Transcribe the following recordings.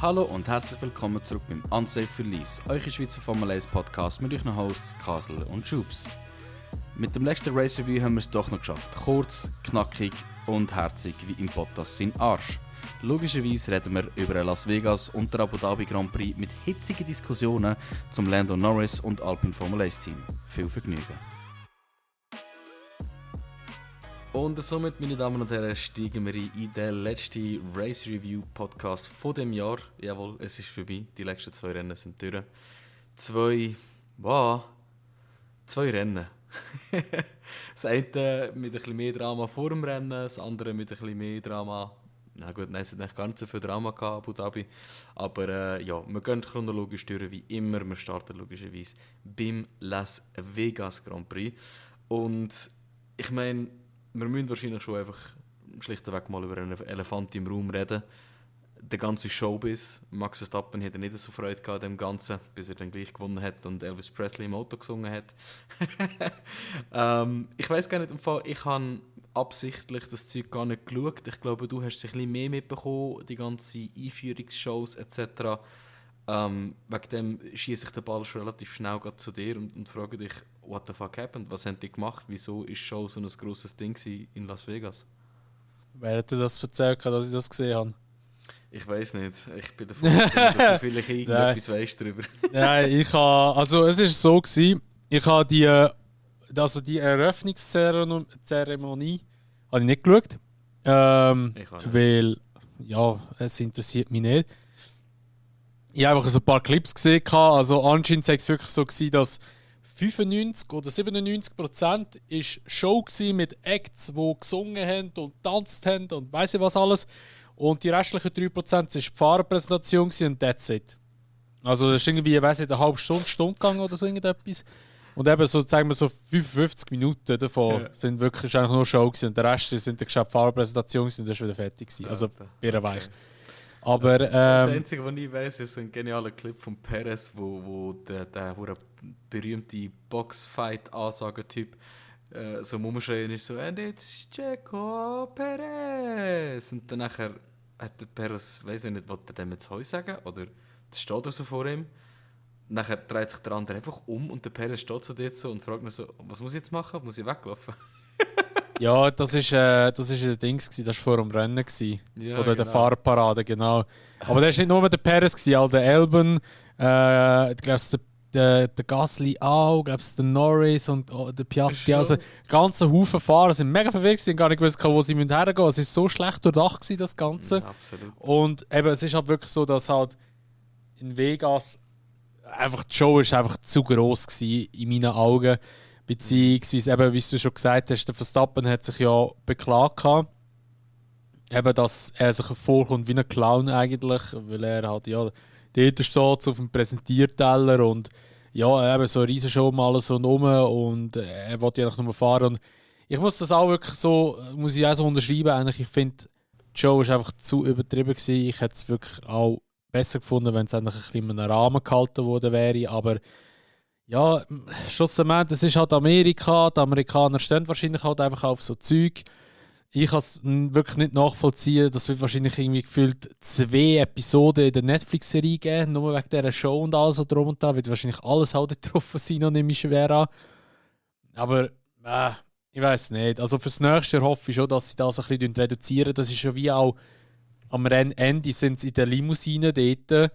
Hallo und herzlich willkommen zurück beim Unsafe Release, euer Schweizer Formel 1 Podcast mit euren Hosts Kasel und Schubs. Mit dem letzten Race Review haben wir es doch noch geschafft. Kurz, knackig und herzig wie im Bottas sein Arsch. Logischerweise reden wir über Las Vegas und der Abu Dhabi Grand Prix mit hitzigen Diskussionen zum Lando Norris und Alpine Formel 1 Team. Viel Vergnügen. Und somit, meine Damen und Herren, steigen wir in den letzten Race Review Podcast von dem Jahr. Jawohl, es ist vorbei. Die letzten 2 Rennen sind durch. Zwei Rennen. Das eine mit ein bisschen mehr Drama vor dem Rennen, das andere mit ein bisschen mehr Drama. Na gut, nein, es hat nicht ganz so viel Drama gehabt, Abu Dhabi. Aber ja, wir gehen chronologisch durch, wie immer. Wir starten logischerweise beim Las Vegas Grand Prix. Und ich meine, wir müssen wahrscheinlich schon einfach schlichtweg mal über einen Elefant im Raum reden. Der ganze Showbiz. Max Verstappen hatte nicht so Freude an dem Ganzen, bis er dann gleich gewonnen hat und Elvis Presley im Auto gesungen hat. Ich weiß gar nicht, im Fall, ich habe absichtlich das Zeug gar nicht geschaut. Ich glaube, du hast es ein bisschen mehr mitbekommen, die ganzen Einführungsshows etc. Wegen dem schieße ich den Ball schon relativ schnell zu dir und frage dich, what the fuck happened? Was haben die gemacht? Wieso ist Show so ein grosses Ding in Las Vegas? Wer hat dir das erzählt, dass ich das gesehen habe? Ich weiß nicht. Ich bin davon ausgegangen, dass du vielleicht irgendetwas weißt darüber. Nein, es war so gewesen, ich habe die Eröffnungszeremonie habe ich nicht geschaut. Weil, ja, es interessiert mich nicht. Ich habe einfach so ein paar Clips gesehen. Also anscheinend war es wirklich so gewesen, dass 95 oder 97% ist Show gewesen mit Acts, die gesungen haben und getanzt haben und weiss ich was alles. Und die restlichen 3% war die Fahrerpräsentation und that's it. Also das ist irgendwie, weiss ich, eine halbe Stunde gegangen oder so irgendetwas. Und eben so, sagen wir so 55 Minuten davon sind wirklich eigentlich nur Show gewesen. Und der Rest sind die Fahrerpräsentation und das war wieder fertig gewesen. Also birrenweich. Aber, das Einzige, was ich weiss, ist ein genialer Clip von Perez, wo der berühmte Boxfight-Ansager-Typ so rumschreien ist, so «And it's Checo Perez!» Und dann nachher hat der Perez, weiss ich nicht, wollte er dem jetzt Heu sagen? Oder das steht er so vor ihm. Nachher dreht sich der andere einfach um und der Perez steht so dort so und fragt mich so, was muss ich jetzt machen? Muss ich weglaufen? Ja, das ist ein Dings gewesen, das war vor dem Rennen gewesen. Ja, oder genau. der Fahrparade, genau. Aber das war nicht nur der Perez gewesen, auch der Albon, ich glaube der Gasly auch, der Norris und der Piastri. Also ganze Haufen Fahrer sind mega verwirrt gewesen, gar nicht gewusst, wo sie hergehen müssen. Es war so schlecht durchdacht gewesen, das Ganze. Ja, absolut. Und eben, es ist halt wirklich so, dass halt in Vegas einfach die Show ist einfach zu gross gewesen, in meinen Augen. Beziehungsweise, eben, wie du schon gesagt hast, der Verstappen hat sich ja beklagt gehabt, eben, dass er sich vorkommt wie ein Clown eigentlich, weil er halt ja dort steht auf dem Präsentierteller und ja, eben so eine riesen Show mal alles rundherum und er wollte ja nur fahren. Und ich muss das auch wirklich so, muss ich auch so unterschreiben, eigentlich, ich finde, die Show ist einfach zu übertrieben gewesen. Ich hätte es wirklich auch besser gefunden, wenn es eigentlich ein bisschen in einem Rahmen gehalten worden wäre, aber ja, schlussendlich, das ist halt Amerika. Die Amerikaner stehen wahrscheinlich halt einfach auf so Zeug. Ich kann es wirklich nicht nachvollziehen. Das wird wahrscheinlich irgendwie gefühlt 2 Episoden in der Netflix-Serie geben, nur wegen dieser Show und alles so drum und dran. Wird wahrscheinlich alles halt getroffen sein und nehme ich schwer an. Aber ich weiß nicht. Also fürs Nächste hoffe ich schon, dass sie das ein bisschen reduzieren. Das ist ja wie auch am Rennende sind sie in der Limousine dort.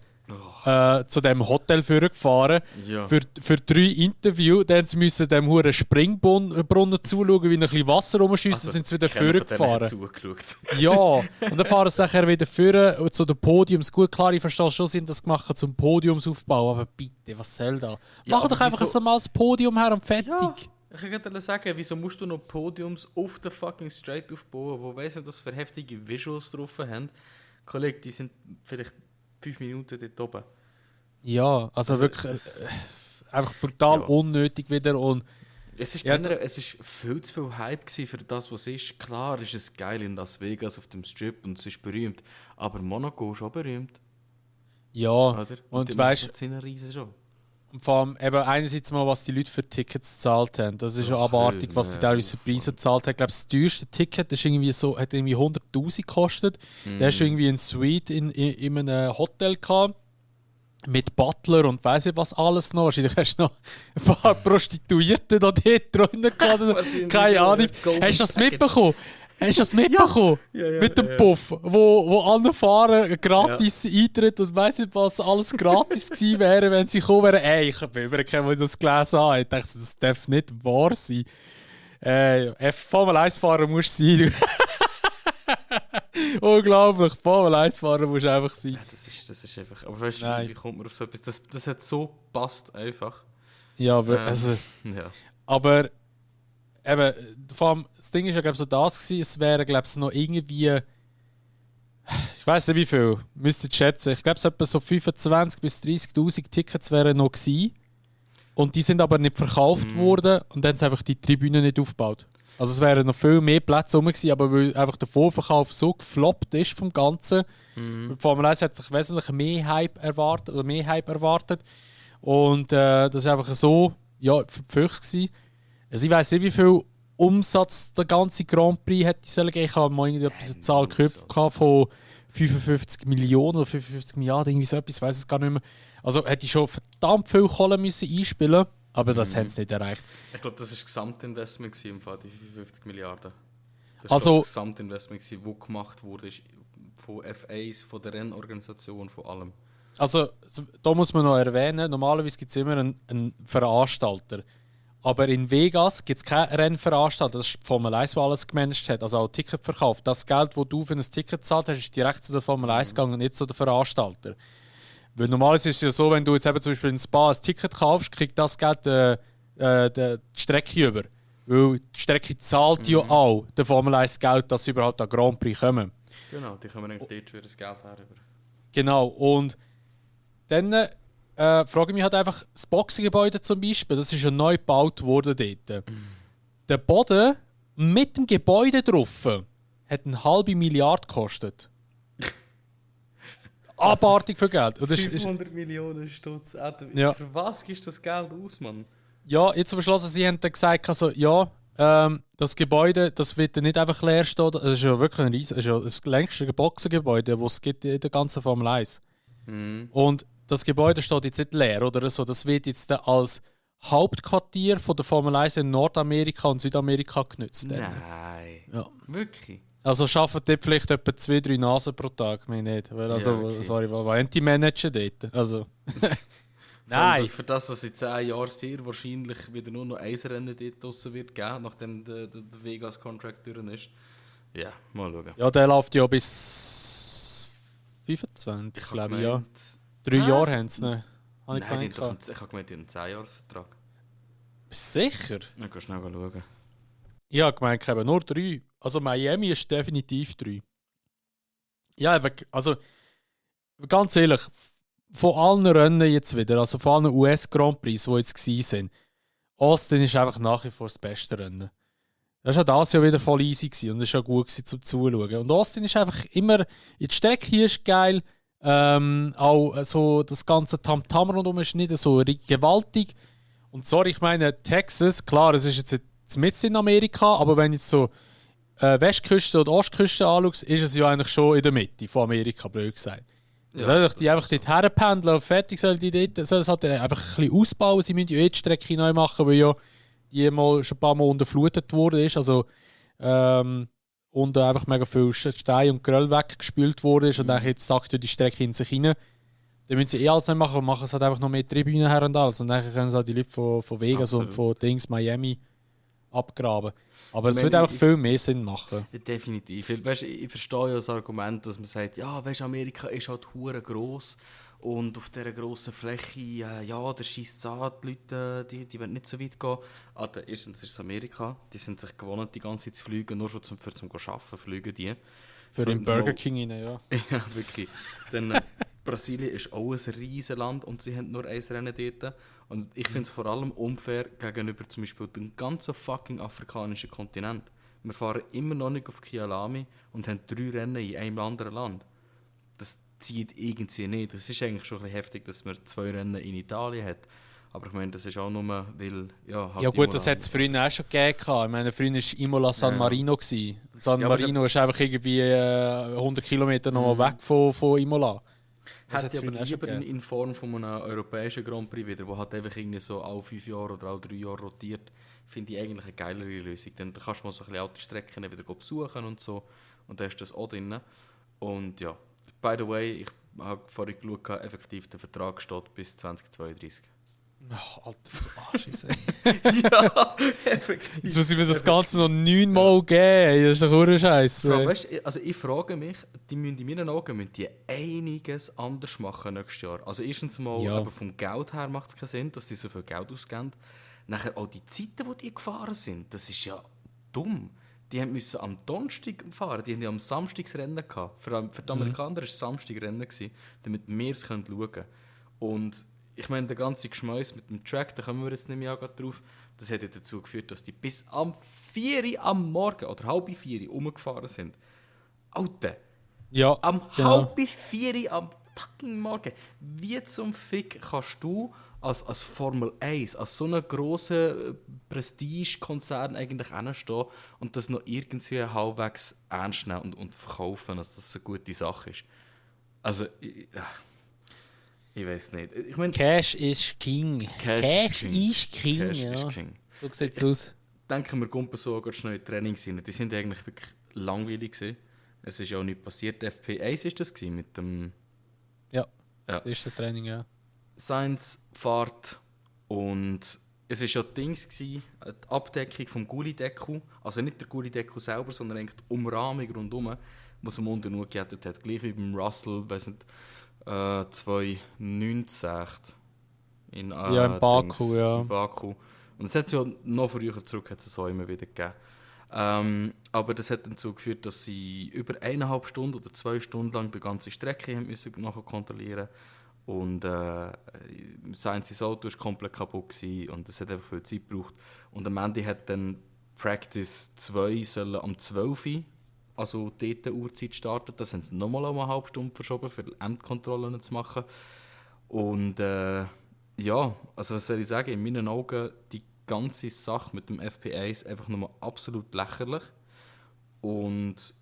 Zu dem Hotel gefahren. Ja. Für 3 Interviews. Dann müssen dem huren Springbrunnen zuschauen, wie ein bisschen Wasser rumschiessen, Also, sind sie wieder vorgefahren. Zugeschaut. Ja, und dann fahren sie nachher wieder vor zu den Podiums. Gut, klar, ich verstehe schon, sind das gemacht zum Podiumsaufbau, aber bitte, was soll da? Ja, Mach doch einfach so mal das Podium her und fertig. Ja, ich kann dir sagen, wieso musst du noch Podiums auf der fucking Straight aufbauen, wo weiss nicht, was für heftige Visuals drauf haben. Kollege, die sind vielleicht 5 Minuten dort oben. Ja, also wirklich einfach brutal unnötig wieder und es ist viel zu viel Hype für das, was es ist. Klar ist es geil in Las Vegas auf dem Strip und es ist berühmt, aber Monaco ist auch berühmt. ja, Oder? und die weißt sind eine riesen Show. Und vor allem eben einerseits mal, was die Leute für Tickets gezahlt haben. Das ist schon abartig, was die teilweise für Preise gezahlt haben. Ich glaube, das teuerste Ticket ist irgendwie so, hat irgendwie 100'000 gekostet. Da hast du irgendwie eine Suite in einem Hotel gehabt. Mit Butler und weiss ich was alles noch. Wahrscheinlich hast du noch ein paar Prostituierte da dort drinnen gehabt. Keine Ahnung. Hast du das mitbekommen? Hast du das mitbekommen? Ja, mit dem Puff, wo alle fahren, gratis Eintritt und weiss nicht was, alles gratis gewesen wäre, wenn sie gekommen wären. Ey, ich habe übergekommen, wo ich das gelesen habe. Ich dachte, das darf nicht wahr sein. Formel 1-Fahrer musst du sein. Unglaublich, Formel 1-Fahrer musst du einfach sein. Ja, das ist einfach... Aber weißt du, wie kommt man auf so etwas? Das hat so gepasst einfach. Ja, also... Ja. Aber... Eben, vor allem, das Ding ist ja, glaube ich, so das gewesen. Es wäre, glaube ich, noch irgendwie... Ich weiß nicht wie viel, müsst ihr schätzen. Ich glaube, es etwa so 25.000 bis 30'000 Tickets wären noch gewesen. Und die sind aber nicht verkauft worden und dann haben sie einfach die Tribüne nicht aufgebaut. Also es wären noch viel mehr Plätze rum gewesen, aber weil einfach der Vorverkauf so gefloppt ist vom Ganzen. Die Formel 1 hat sich wesentlich mehr Hype erwartet. Und das ist einfach so, ja, verpflichtet gewesen. Also ich weiss nicht, wie viel Umsatz der ganze Grand Prix hätte sollen geben. Ich habe mal eine Zahl gehört von 55 Millionen oder 55 Milliarden, irgendwie so etwas, ich weiss es gar nicht mehr. Also hätte ich schon verdammt viel Kohle müssen einspielen, aber das haben sie nicht erreicht. Ich glaube, das war das Gesamtinvestment im Fall, die 55 Milliarden. Das Also, war das Gesamtinvestment, das gemacht wurde, ist von F1, von der Rennorganisation, von allem. Also da muss man noch erwähnen, normalerweise gibt es immer einen Veranstalter. Aber in Vegas gibt es keinen Rennveranstalter, das ist die Formel 1, der alles gemanagt hat, also auch Ticketverkauf. Das Geld, das du für ein Ticket gezahlt hast, ist direkt zu der Formel 1 gegangen und nicht zu den Veranstalter. Weil normalerweise ist es ja so, wenn du jetzt eben zum Beispiel in Spa ein Ticket kaufst, kriegt das Geld die Strecke über. Weil die Strecke zahlt ja auch der Formel 1 Geld, dass sie überhaupt an Grand Prix kommen. Genau, die kommen eigentlich dort für das Geld herüber. Genau, und dann frage ich mich halt einfach, das Boxengebäude zum Beispiel, das ist ja neu gebaut worden dort. Der Boden mit dem Gebäude drauf hat 1,5 Milliarden gekostet. Abartig viel Geld. Und das 500 Millionen Stutz. Ja. Für was gibst du das Geld aus, Mann? Ja, jetzt beschlossen, sie haben dann gesagt, also, ja, das Gebäude, das wird dann nicht einfach leer stehen. Das ist ja wirklich ein riesen, das ist ja das längste Boxengebäude, das es gibt in der ganzen Formel 1. Und das Gebäude steht jetzt nicht leer oder so. Das wird jetzt dann als Hauptquartier von der Formel 1 in Nordamerika und Südamerika genutzt. Nein. Ja. Wirklich? Also arbeiten dort vielleicht etwa 2-3 Nasen pro Tag, mir nicht. Weil, also, Ja, okay. sorry, was haben die Manager dort? Also. Nein. Für das, dass in 10 Jahren sehr wahrscheinlich wieder nur noch ein Rennen dort draussen wird geben, nachdem der Vegas-Contract durch ist. Ja, mal schauen. Ja, der läuft ja bis 25, glaube ich, ja. 3 Jahre haben sie ihn. Nein, ich habe gemeint, die haben einen 10-Jahres-Vertrag. Bist du sicher? Ja, kannst schnell schauen. Ich habe gemeint, eben nur 3. Also Miami ist definitiv 3. Ja, aber also ganz ehrlich, von allen Rennen jetzt wieder, also von allen US Grand Prix, die jetzt waren, Austin ist einfach nach wie vor das beste Rennen. Das war das Jahr wieder voll easy gewesen und es war auch gut zum Zuschauen. Und Austin ist einfach immer, die Strecke hier ist geil, auch so das ganze Tamtam rundum ist nicht so gewaltig. Und sorry, ich meine, Texas, klar, es ist jetzt mitten in Amerika, aber wenn jetzt so Westküste oder Ostküste anschaust, ist es ja eigentlich schon in der Mitte von Amerika, blöd gesagt. Ja, soll ich die einfach dort herpendeln und fertig sollen die dort, soll es halt einfach ein bisschen ausbauen. Sie müssen ja die Strecke neu machen, weil ja die mal schon ein paar Mal unterflutet worden ist. Also, und einfach mega viel Stein und Geröll weggespült worden ist und dann jetzt sagt ja die Strecke in sich rein. Dann müssen sie alles nicht machen und machen es halt einfach noch mehr Tribünen her und alles. Und dann können sie halt die Leute von Vegas und von Miami abgraben. Aber es würde einfach viel mehr Sinn machen. Ja, definitiv. Weißt, ich verstehe ja das Argument, dass man sagt, ja, weißt, Amerika ist halt hure gross und auf dieser grossen Fläche, ja, der schießt an, die Leute, die wollen nicht so weit gehen. Also, erstens ist es Amerika, die sind sich gewohnt, die ganze Zeit zu fliegen, nur schon zum Arbeiten fliegen die. Für den Burger King rein, ja. Ja, wirklich. Dann Brasilien ist auch ein riesen Land und sie haben nur ein Rennen dort. Und ich finde es vor allem unfair gegenüber zum Beispiel dem ganzen fucking afrikanischen Kontinent. Wir fahren immer noch nicht auf Kialami und haben 3 Rennen in einem anderen Land. Das zieht irgendwie nicht. Es ist eigentlich schon ein bisschen heftig, dass man 2 Rennen in Italien hat. Aber ich meine, das ist auch nur, weil, ja, halt Ja gut, Imola das hat es früher auch schon gegeben. Ich meine, früher war Imola San Ja. Marino. Gewesen. San Ja, aber Marino ist einfach irgendwie 100 Kilometer nochmal weg von Imola. Das hätte hat's ich aber früher auch schon lieber gegeben. in Form von einem europäischen Grand Prix wieder, wo halt einfach irgendwie so alle 5 Jahre oder alle 3 Jahre rotiert, finde ich eigentlich eine geilere Lösung. Dann kannst du mal so ein bisschen alte Strecken wieder besuchen und so. Und da ist das auch drin. Und ja, by the way, ich habe vorhin geschaut, effektiv der Vertrag steht bis 2032. Ach, Alter, so Arschis, ey. Ja, effektiv. Jetzt muss ich mir das Ganze noch 9-mal geben. Das ist doch hure Scheiße. Vor allem, weißt, also ich frage mich, die müssen in meinen Augen müssen die einiges anders machen nächstes Jahr. Also erstens mal, Ja. aber vom Geld her macht es keinen Sinn, dass sie so viel Geld ausgeben. Nachher auch die Zeiten, die die gefahren sind, das ist ja dumm. Die müssen am Donnerstag fahren, die haben ja am Samstag das Rennen gehabt. Für die Amerikaner war es Samstag Rennen, damit wir es schauen können. Und ich meine, der ganze Geschmäus mit dem Track, da kommen wir jetzt nicht mehr drauf, das hat ja dazu geführt, dass die bis am 4 Uhr am Morgen oder halb 4 Uhr rumgefahren sind. Alter, Ja, am genau. halb 4 Uhr am fucking Morgen. Wie zum Fick kannst du als Formel 1, als so einen grossen Prestige-Konzern eigentlich hinstehen und das noch irgendwie halbwegs ernst nehmen und verkaufen, dass das eine gute Sache ist? Also, ich weiß nicht. Ich meine, Cash is King. Cash is King, Cash ja. is King. So sieht es aus. Denken wir gumpen so ganz schnell in Trainings rein. Die sind eigentlich wirklich langweilig gewesen. Es ist ja auch nichts passiert. FP1 war das gewesen, mit dem Ja, Ja. das erste Training, ja. Science Fahrt und es war ja Dings gewesen, die Abdeckung vom Gullideckel, also nicht der Gullideckel selber, sondern eigentlich die Umrahmung rundherum, was am unten nur gejettet hat. Gleich wie beim Russell, weiss nicht, 2019 in, Ja, in Baku, Dings, ja. in Baku. Und es hat es ja noch früher zurück, hat es so immer wieder gegeben. Aber das hat dazu geführt, dass sie über 1,5 Stunden oder 2 Stunden lang die ganze Strecke haben müssen nachher kontrollieren. Und sein Auto war komplett kaputt gewesen und es hat einfach viel Zeit gebraucht. Und am Ende hat dann Practice 2 sollen am 12 Uhr, also dort die Uhrzeit starten. Das haben sie nochmal um eine halbe Stunde verschoben, für Endkontrollen zu machen. Und ja, also was soll ich sagen, in meinen Augen die ganze Sache mit dem FP1 einfach nur absolut lächerlich. Und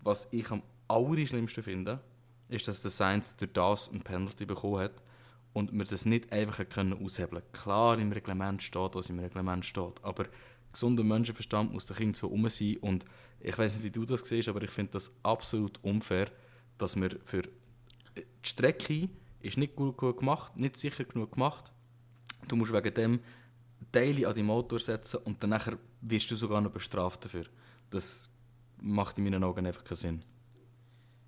was ich am allerschlimmsten finde, ist, dass der Sainz durch das ein Penalty bekommen hat und wir das nicht einfach aushebeln können. Klar, im Reglement steht, was im Reglement steht, aber gesunder Menschenverstand muss doch irgendwo rum sein und ich weiß nicht, wie du das siehst, aber ich finde das absolut unfair, dass wir für die Strecke ist nicht gut gemacht, nicht sicher genug gemacht. Du musst wegen dem Teile an deinen Motor setzen und dann nachher wirst du sogar noch bestraft dafür. Das macht in meinen Augen einfach keinen Sinn.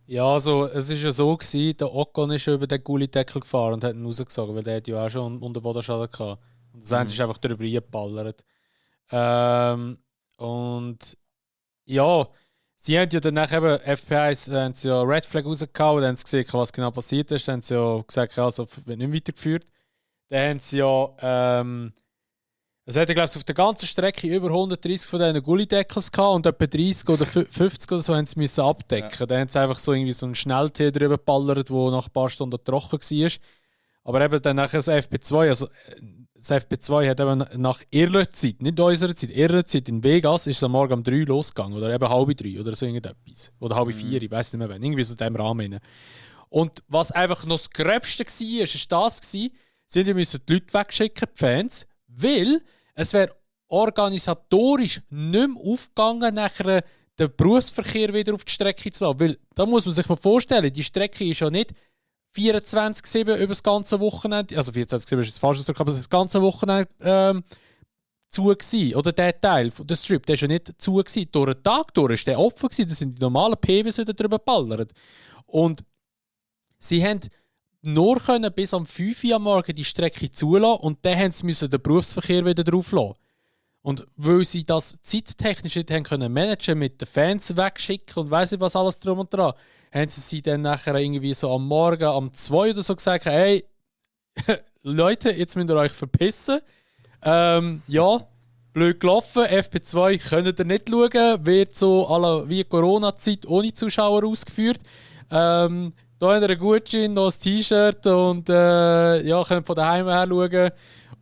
Ja, also es war ja so, gewesen, der Ocon ist ja über den Gullideckel gefahren und hat ihn rausgezogen, weil der hat ja auch schon einen Unterbodenschaden gehabt. Und das Sainz ist einfach drüber reingeballert. Und ja, sie haben ja danach eben FP1 haben sie ja Red Flag rausgehauen, dann haben sie gesehen, was genau passiert ist, dann haben sie ja gesagt, also wird nicht weitergeführt. Dann haben sie ja, es hat ja, glaube ich, auf der ganzen Strecke über 130 von diesen Gullideckels gehabt und etwa 30 oder 50 oder so haben sie müssen abdecken. Ja. Dann haben sie einfach so irgendwie so einen Schnelltee drüber geballert, der nach ein paar Stunden trocken war. Aber eben dann nachher das FP2, also das FP2 hat eben nach ihrer Zeit, nicht unserer Zeit, ihrer Zeit in Vegas ist es am Morgen um 3 losgegangen oder eben 2:30 oder so irgendetwas. Oder 2:30, ich weiß nicht mehr wann, irgendwie so in diesem Rahmen. Und was einfach noch das Gröbste war, ist das, sie müssen die Leute wegschicken, die Fans, weil es wäre organisatorisch nicht mehr aufgegangen, nachher den Berufsverkehr wieder auf die Strecke zu lassen. Weil, da muss man sich mal vorstellen, die Strecke ist ja nicht 24/7 über das ganze Wochenende, also 24/7 ist es falsch gesagt, aber das ganze Wochenende zu gewesen. Oder der Teil von der Strip, der ist ja nicht zu gewesen. Durch den Tag durch ist der offen gewesen, da sind die normalen PWs wieder drüber geballert. Und sie haben nur können bis am 5 Uhr am Morgen die Strecke zulassen und dann mussten sie den Berufsverkehr wieder drauf lassen. Und weil sie das zeittechnisch nicht haben können managen, mit den Fans wegschicken und weiss nicht was alles drum und dran, haben sie dann nachher irgendwie so am Morgen um 2 oder so gesagt, hey, Leute, jetzt müsst ihr euch verpissen. Ja, blöd gelaufen, FP2 könnt ihr nicht schauen, wird so wie Corona-Zeit ohne Zuschauer ausgeführt. Da habt ihr einen Gutschein, noch ein T-Shirt und ja, könnt von daheim her schauen.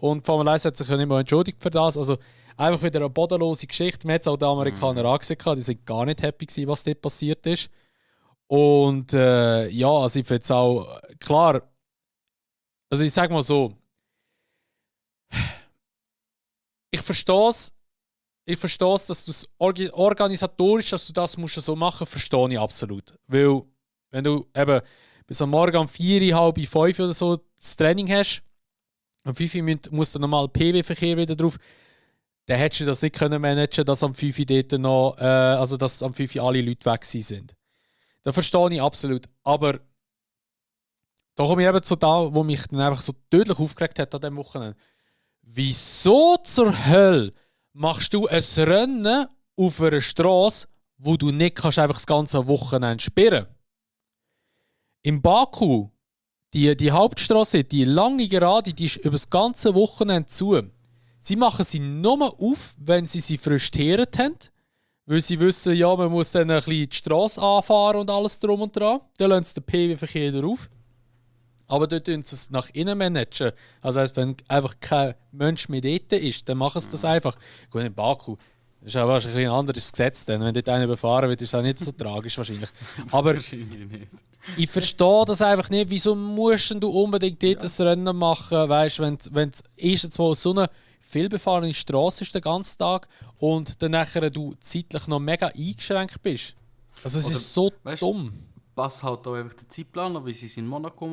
Und Formel 1 hat sich ja nicht mal entschuldigt für das. Also einfach wieder eine bodenlose Geschichte. Man hat es auch den Amerikanern angesehen, die sind gar nicht happy gewesen, was dort passiert ist. Und ja, also ich finde es auch klar, also ich sage mal so, ich verstehe es, dass du es organisatorisch, dass du das musst so machen, verstehe ich absolut. Weil, wenn du eben bis am Morgen um 4, halb 5 oder so das Training hast, um 5 Uhr muss der normale PW-Verkehr wieder drauf, dann hättest du das nicht können managen, dass am 5 Uhr dort noch, also dass am 5 Uhr alle Leute weg sind. Das verstehe ich absolut. Aber da komme ich eben zu da, wo mich dann einfach so tödlich aufgeregt hat an diesem Wochenende. Wieso zur Hölle machst du ein Rennen auf einer Straße, wo du nicht kannst einfach das ganze Wochenende sperren? In Baku, die Hauptstraße, die lange Gerade, die ist über das ganze Wochenende zu. Sie machen sie nur auf, wenn sie frustriert haben, weil sie wissen, ja, man muss dann ein bisschen die Straße anfahren und alles drum und dran. Dann lassen sie den PW-Verkehr drauf. Aber dort tun sie es nach innen managen. Also wenn einfach kein Mensch mehr dort ist, dann machen sie das einfach. Gut, in Baku das ist auch wahrscheinlich ein anderes Gesetz. Denn wenn dort einer befahren wird, ist es auch nicht so tragisch wahrscheinlich. Aber ich verstehe das einfach nicht. Wieso musst du unbedingt dort ein Rennen machen, weißt, wenn es erstens mal so eine vielbefahrene Straße ist den ganzen Tag und dann nachher du zeitlich noch mega eingeschränkt bist. Also es ist so dumm. Pass halt auch einfach den Zeitplan, wie sie es in Monaco,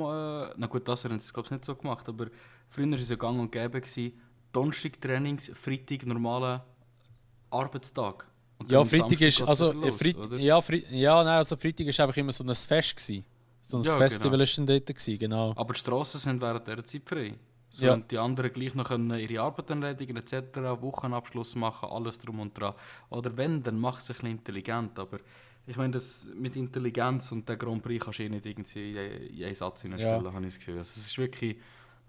na gut, das haben sie glaube ich nicht so gemacht, aber früher war es ja gang und gäbe gewesen, Donnerstag Trainings, Freitag normaler Arbeitstag. Und Ja, Freitag ist, also also Freitag ist einfach immer so ein Fest gewesen. So ein Festival genau. Ist dann dort gewesen, genau. Aber die Strassen sind während dieser Zeit frei. So Ja. haben die anderen gleich noch können ihre Arbeit erledigen etc., Wochenabschluss machen, alles drum und dran. Oder wenn, dann macht es ein bisschen intelligent, aber ich meine, das mit Intelligenz und der Grand Prix kannst du nicht irgendwie in einen Satz hineinstellen, habe ich das Gefühl. Also es ist wirklich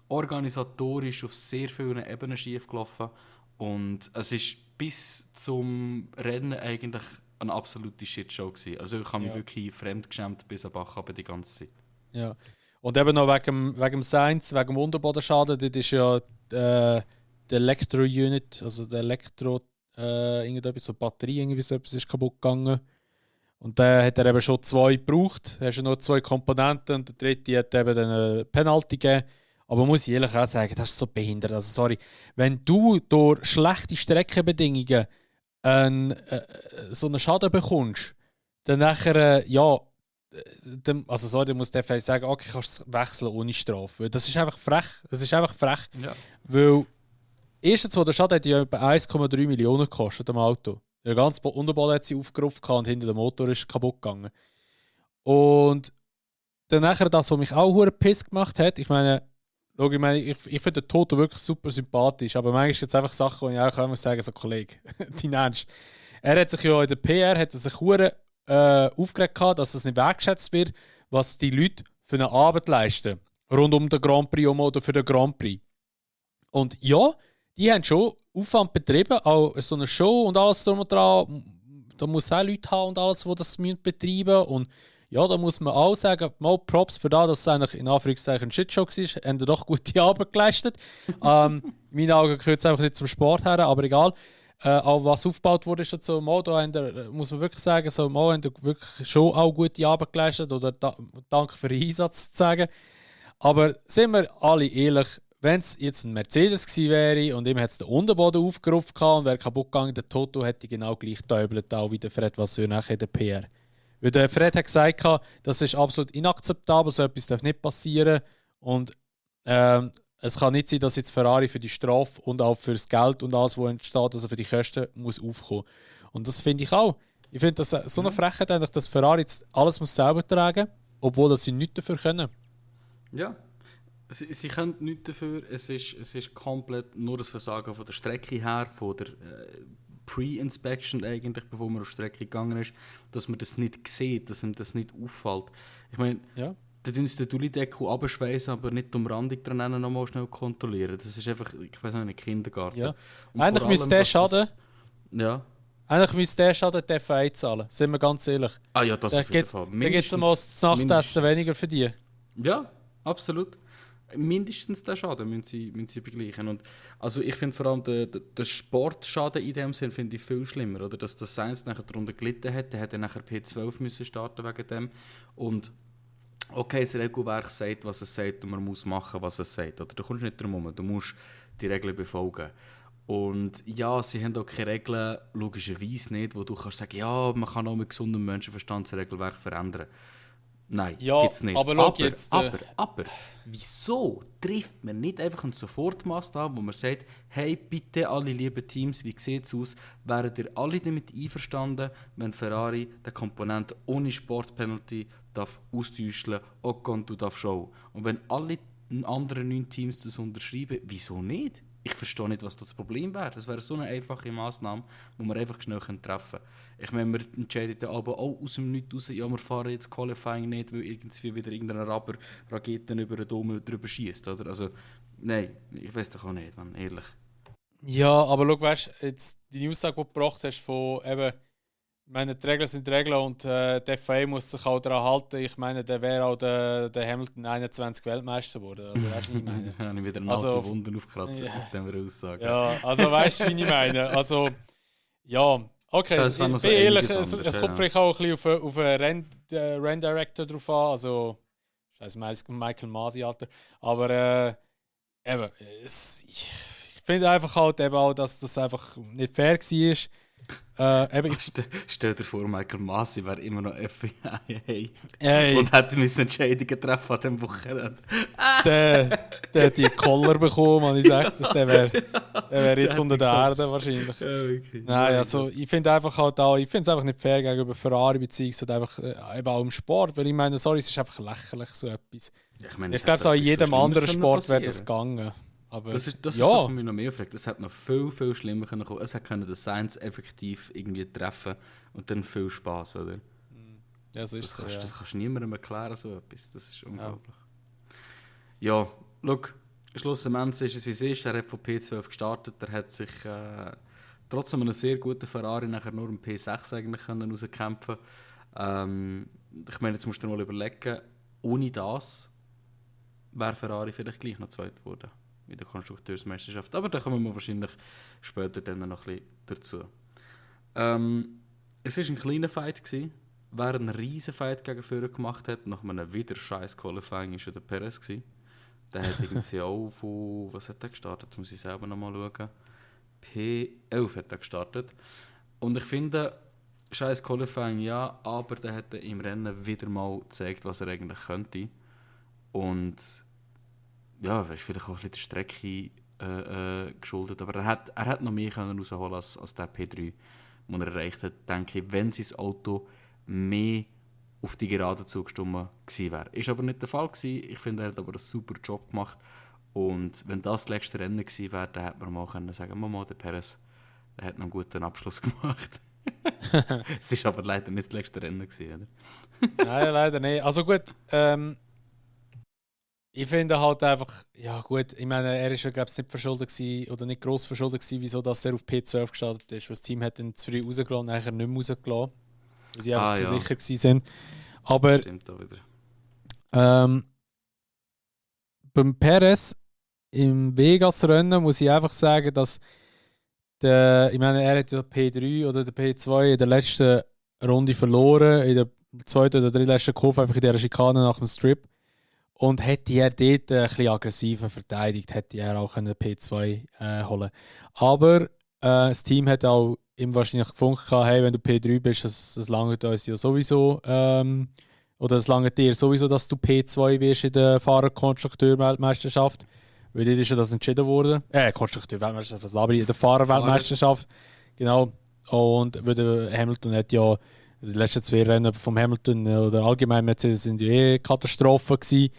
organisatorisch auf sehr vielen Ebenen schief gelaufen und es ist bis zum Rennen eigentlich eine absolute Shitshow gewesen. Also ich habe mich wirklich fremdgeschämt bis am Bach aber die ganze Zeit. Ja. Und eben noch wegen dem Sainz, wegen dem Unterbodenschaden, dort ist ja die Elektro-Unit, also der irgendetwas, so Batterie, irgendwie so etwas ist kaputt gegangen. Und dann hat er eben schon 2 gebraucht. Er hat schon noch 2 Komponenten und der dritte hat eben dann eine Penalty gegeben. Aber muss ich ehrlich auch sagen, das ist so behindert. Also sorry, wenn du durch schlechte Streckenbedingungen so einen Schaden bekommst, dann nachher, also sorry, dann muss der vielleicht sagen, okay, kannst du wechseln ohne Strafe. Weil das ist einfach frech. Das ist einfach frech. Ja. Weil erstens, der Schaden hat ja etwa 1,3 Millionen gekostet am Auto. Der ganze Unterboden hat sie aufgerufen und hinter dem Motor ist kaputt gegangen. Und dann nachher das, was mich auch hure Piss gemacht hat, ich meine, ich finde den Toto wirklich super sympathisch, aber manchmal gibt es einfach Sachen, wo ich auch muss sagen, so Kollege, dein Ernst. Er hat sich ja in der PR hure aufgeregt gehabt, dass es nicht wertschätzt wird, was die Leute für eine Arbeit leisten. Rund um den Grand Prix oder für den Grand Prix. Und ja, die haben schon Aufwand betrieben, auch so eine Show und alles drum und dran. Da muss es auch Leute haben und alles, die das betreiben müssen. Und ja, da muss man auch sagen, mal Props für das, dass es eigentlich in Anführungszeichen ein Shitshow war. Haben doch gute Arbeit geleistet. In meinen Augen gehört es einfach nicht zum Sport her, aber egal. Auch was aufgebaut wurde, ist dazu, muss man wirklich sagen, so, haben wirklich schon auch gute Arbeit geleistet oder danke für den Einsatz zu sagen. Aber sind wir alle ehrlich, wenn es jetzt ein Mercedes gewesen wäre und ihm hat es den Unterboden aufgerufen und wäre kaputt gegangen, der Toto hätte genau gleich getäubelt, auch wie der Fred Vasseur nachher in der PR. Weil der Fred hat gesagt, das ist absolut inakzeptabel, so etwas darf nicht passieren und es kann nicht sein, dass jetzt Ferrari für die Strafe und auch für das Geld und alles, was entsteht, also für die Kosten, muss aufkommen. Und das finde ich auch. Ich finde das so eine Frechheit, eigentlich, dass Ferrari jetzt alles muss selber tragen, obwohl sie nichts dafür können. Ja, sie können nichts dafür. Es ist komplett nur das Versagen von der Strecke her, von der Pre-Inspection eigentlich, bevor man auf die Strecke gegangen ist, dass man das nicht sieht, dass ihm das nicht auffällt. Ich meine, da tun sie den Dulli-Deckel abschweißen, aber nicht die Umrandung dran nochmal schnell kontrollieren. Das ist einfach, ich weiß nicht, ein Kindergarten. Ja. Eigentlich müsste der Schaden... Eigentlich müsste der Schaden die FAI zahlen, sind wir ganz ehrlich. Ah ja, das auf jeden Fall. Da gibt es einmal das Nachtessen weniger für die. Ja, absolut. mindestens den Schaden müssen sie begleichen. Und also ich finde vor allem den Sportschaden in dem Sinn finde ich viel schlimmer. Oder? Dass das Sainz nachher darunter gelitten hat, der hätte nachher P12 müssen starten wegen dem. Und okay, das Regelwerk sagt, was es sagt und man muss machen, was es sagt. Oder? Du kommst nicht drum herum, du musst die Regeln befolgen. Und ja, sie haben auch keine Regeln, logischerweise nicht, wo du kannst sagen, ja, man kann auch mit gesundem Menschenverstand das Regelwerk verändern. Nein, Ja, gibt's nicht. aber jetzt, aber, wieso trifft man nicht einfach eine Sofortmaßnahme, wo man sagt, hey, bitte alle lieben Teams, wie sieht es aus, wären ihr alle damit einverstanden, wenn Ferrari den Komponent ohne Sportpenalty darf austauschen, Ocon, du darfst auch. Und wenn alle anderen 9 Teams das unterschreiben, wieso nicht? Ich verstehe nicht, was das Problem wäre. Das wäre so eine einfache Maßnahme, die wir einfach schnell treffen können. Ich meine, wir entscheiden dann aber auch aus dem Nichts raus, ja, wir fahren jetzt Qualifying nicht, weil irgendwie wieder irgendein Rapper Raketen über den Dom drüber schießt, oder? Also, nein, ich weiß doch auch nicht, man, ehrlich. Ja, aber schau, weißt du, jetzt die Aussage, die du gebracht hast, von eben, ich meine, die Regeln sind die Regeln und die FIA muss sich auch daran halten. Ich meine, der wäre auch der Hamilton 21 Weltmeister geworden. Also, weißt du, wie ich meine? Ich habe wieder einen Also, alten Wunden aufgekratzt mit dieser Aussage. Ja, also weißt du, wie ich meine? Also, ja, okay, Das ich war noch bin so ehrlich, einiges es anderes, kommt ja. vielleicht auch ein bisschen auf einen Renndirector drauf an. Also, scheiße, Michael Masi, Alter. Aber eben, ich finde einfach halt eben auch, dass das einfach nicht fair war. Stell dir vor, Michael Masi wäre immer noch FIA Ey, und hätte Entscheidungen treffen an diesem Wochenende. der hat die Collar bekommen, man. Ich sage das, der wär jetzt unter der Erde wahrscheinlich. Ja, wirklich. Nein, also ich finde einfach halt auch, ich finde es einfach nicht fair gegenüber Ferrari beziehungsweise einfach eben auch im Sport, weil ich meine, sorry, es ist einfach lächerlich so etwas. Ja, ich meine, Ich glaube, so in jedem anderen Sport wäre das gegangen. Aber Das ist das, ja, was mich noch mehr fragt. Es hätte noch viel, viel schlimmer können kommen. Es hätte können den Sainz effektiv irgendwie treffen und dann viel Spaß, oder? ja, so ist Das es. kannst, Ja. das kannst du niemandem erklären, so etwas. Das ist unglaublich. Ja, schau, schlussendlich ist es, wie es ist. Er hat von P12 gestartet. Er hat sich trotz einem sehr guten Ferrari nachher nur im P6 eigentlich rauskämpfen können. Ich meine, jetzt musst du dir mal überlegen, ohne das wäre Ferrari vielleicht gleich noch zweit geworden in der Konstrukteursmeisterschaft. Aber da kommen wir wahrscheinlich später dann noch ein bisschen dazu. Es war ein kleiner Fight gewesen. Wer einen riesen Fight gegen Führer gemacht hat, nach einem wieder scheiß Qualifying, war der Perez gewesen. Der hat irgendwie auch von, was hat er gestartet? Jetzt muss ich selber noch mal schauen. P11 hat er gestartet. Und ich finde, scheiß Qualifying ja, aber der hat im Rennen wieder mal gezeigt, was er eigentlich könnte. Und ja, ist vielleicht auch ein bisschen der Strecke geschuldet, aber er hat noch mehr können rausholen als der P3, den er erreicht hat, denke ich, wenn sein Auto mehr auf die Gerade zugestimmt gewesen wäre. Ist aber nicht der Fall gewesen. Ich finde, er hat aber einen super Job gemacht. Und wenn das letzte Rennen gewesen wäre, dann hätte man mal können sagen, Mama, der Perez, der hat noch einen guten Abschluss gemacht. Es ist aber leider nicht das letzte Rennen gewesen, oder? Nein, leider nicht. Also gut, ich finde halt einfach, ja gut, ich meine, er ist ja glaube ich nicht verschuldet gewesen, oder nicht gross verschuldet gewesen, wieso dass er auf P12 gestartet ist. Weil das Team hat ihn zu früh rausgelassen, nachher nicht mehr rausgelassen, weil sie einfach zu sicher gewesen sind. Aber Stimmt auch wieder. beim Perez im Vegas-Rennen muss ich einfach sagen, dass ich meine, er hat ja P3 oder der P2 in der letzten Runde verloren, in der zweiten oder drittletzten Kurve, einfach in der Schikane nach dem Strip. Und hätte er dort ein bisschen aggressiver verteidigt, hätte er auch einen P2 holen. Aber das Team hat auch ihm wahrscheinlich gefunden, hey, wenn du P3 bist, das langt uns ja sowieso, oder es langt dir sowieso, dass du P2 wirst in der Fahrer-Konstrukteur-Weltmeisterschaft. Weil dort ist ja das entschieden worden. Konstrukteur-Weltmeisterschaft, was laber ich? In der Fahrer-Weltmeisterschaft. Genau. Und weil der Hamilton hat ja die letzten 2 Rennen vom Hamilton oder allgemein Mercedes sind ja Katastrophen gewesen.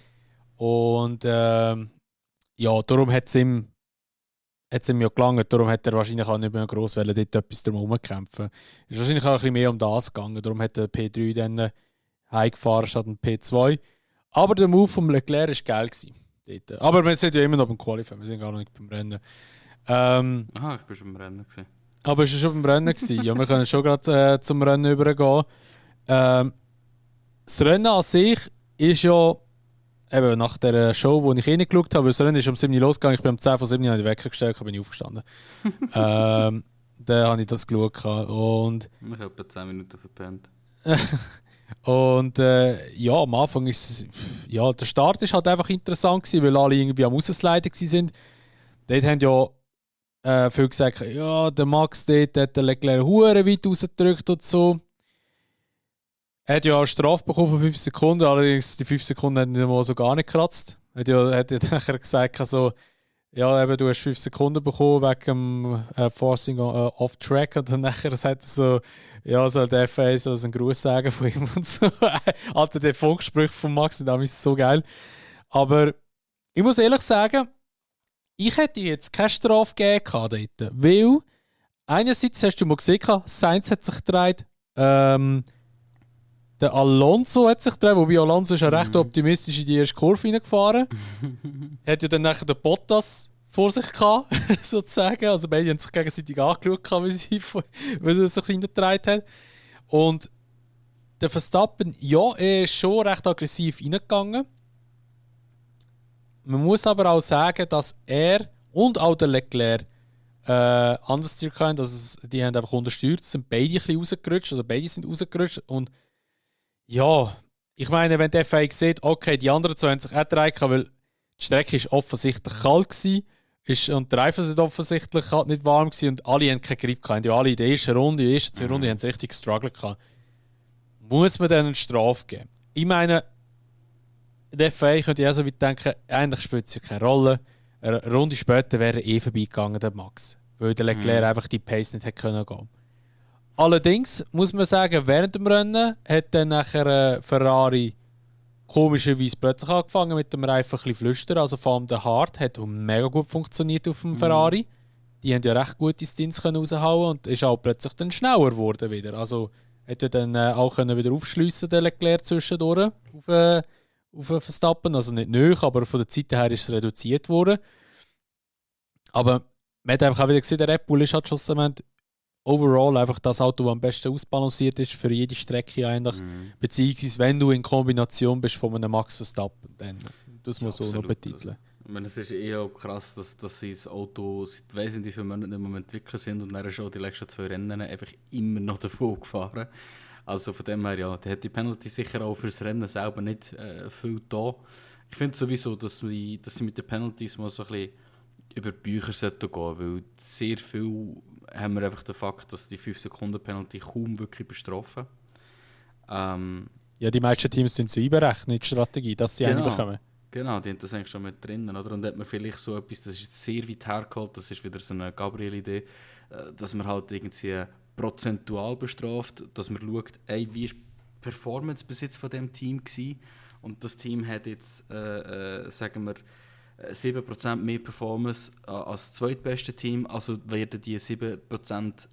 Und ja, darum hat es ihm ja gelangt. Darum hat er wahrscheinlich auch nicht mehr gross dort etwas drum kämpfen. Es ist wahrscheinlich auch ein bisschen mehr um das gegangen. Darum hat der P3 dann heimgefahren statt ein P2. Aber der Move vom Leclerc war geil gewesen. Dort. Aber wir sind ja immer noch beim Qualifying, wir sind gar noch nicht beim Rennen. Aha, ich bin schon beim Rennen gewesen. Aber es war schon beim Rennen gewesen. Ja, wir können schon gerade zum Rennen übergehen. Das Rennen an sich ist ja eben nach der Show, wo ich reingeschaut habe, weil das Rennen ist um 7 Uhr losgegangen, ich bin um 10 vor 7 Uhr, habe ich weggestellt, bin ich aufgestanden. Dann habe ich das geschaut. Und Ich habe etwa 10 Minuten verpennt. und ja, am Anfang ist ja, der Start ist halt einfach interessant gewesen, weil alle irgendwie am Raussliden waren. Dort haben ja viele gesagt, ja, der Max dort hat den Leclerc hure weit rausgedrückt und so. Er hat ja eine Strafe bekommen von 5 Sekunden, allerdings die 5 Sekunden hat er mal so gar nicht gekratzt. Er hat ja nachher gesagt, also, ja, eben, du hast 5 Sekunden bekommen wegen dem Forcing off Track und dann nachher sagt er so, ja, soll der FA so einen Gruß sagen von ihm und so. Alter, der Funkspruch von Max ist so geil. Aber ich muss ehrlich sagen, ich hätte jetzt keine Strafe gegeben dort, weil einerseits hast du mal gesehen, Sainz hat sich gedreht, der Alonso hat sich gedreht, wobei Alonso ist ja recht optimistisch in die erste Kurve reingefahren. Hat ja dann nachher den Bottas vor sich gehabt, sozusagen. Also beide haben sich gegenseitig angeschaut, wie sie sich reingedreht haben. Und der Verstappen, ja, er ist schon recht aggressiv reingegangen. Man muss aber auch sagen, dass er und auch der Leclerc anders können. Also die haben einfach unterstützt, sind beide ein bisschen rausgerutscht, oder beide sind rausgerutscht. Und ja, ich meine, wenn der FA sieht, okay, die anderen zwei haben sich auch gedreht, weil die Strecke war offensichtlich kalt und die Reifen sind offensichtlich halt nicht warm gewesen und alle haben keinen Grip gehabt. Ja, alle in der ersten Runde, in den ersten 2 Runden haben sie richtig gestruggelt gehabt. Muss man denen eine Strafe geben? Ich meine, der FA könnte ja so weit denken, eigentlich spielt es ja keine Rolle. Eine Runde später wäre er vorbeigegangen, der Max. Weil der Leclerc einfach die Pace nicht hätte gehen können. Allerdings muss man sagen, während dem Rennen hat dann nachher Ferrari komischerweise plötzlich angefangen mit dem Reifen ein bisschen flüstern. Also vor allem der Hard hat mega gut funktioniert auf dem Ferrari. Die haben ja recht gute Stints raushauen und ist auch plötzlich dann schneller geworden wieder. Also hat er dann auch können wieder aufschliessen, der Leclerc zwischendurch auf Verstappen. Also nicht nöch, aber von der Zeit her ist es reduziert worden. Aber man hat einfach auch wieder gesehen, der Red Bull ist halt schlussendlich overall einfach das Auto, das am besten ausbalanciert ist für jede Strecke eigentlich. Beziehungsweise wenn du in Kombination bist von einem Max Verstappen, dann das muss man so noch betiteln. Ich meine, es ist auch krass, dass sie das Auto seit wesentlich vielen Monaten nicht mehr entwickelt sind und dann schon die letzten 2 Rennen einfach immer noch davon gefahren. Also von dem her, ja, da hat die Penalty sicher auch fürs Rennen selber nicht viel da. Ich finde sowieso, dass sie mit den Penalties mal so ein bisschen über die Bücher sollten gehen, weil sehr viel haben wir einfach den Fakt, dass die 5-Sekunden-Penalty kaum wirklich bestrafen. Ja, die meisten Teams sind so einberechnet in die Strategie, dass sie eine bekommen. Genau, die haben das eigentlich schon mit drinnen, oder? Und hat man vielleicht so etwas, das ist jetzt sehr weit hergeholt, das ist wieder so eine Gabriel-Idee, dass man halt irgendwie prozentual bestraft, dass man schaut, ey, wie ist die Performance bis jetzt von diesem Team gewesen? Und das Team hat jetzt, sagen wir, 7% mehr Performance als das zweitbeste Team, also werden die 7%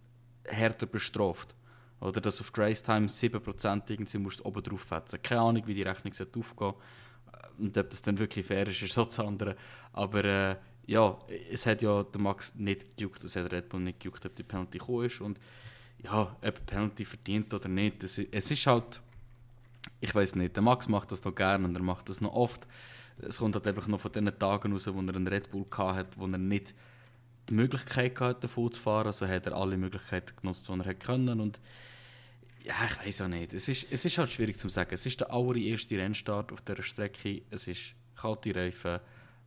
härter bestraft. Oder dass auf Race Time 7% irgendwie musst du oben drauf fetzen. Keine Ahnung, wie die Rechnung aufgehen und ob das dann wirklich fair ist, ist so das andere. Aber ja, es hat ja der Max nicht gejuckt, es hat Red Bull nicht gejuckt, ob die Penalty gekommen ist. Und ja, ob die Penalty verdient oder nicht, es ist halt, ich weiß nicht, der Max macht das noch gerne und er macht das noch oft. Es kommt halt einfach noch von den Tagen raus, wo er einen Red Bull hatte, wo er nicht die Möglichkeit hatte, davon zu fahren. Also hat er alle Möglichkeiten genutzt, die er hätte können. Und ja, ich weiß auch nicht. Es ist halt schwierig zu sagen. Es ist der allererste Rennstart auf dieser Strecke. Es ist kalte Reifen,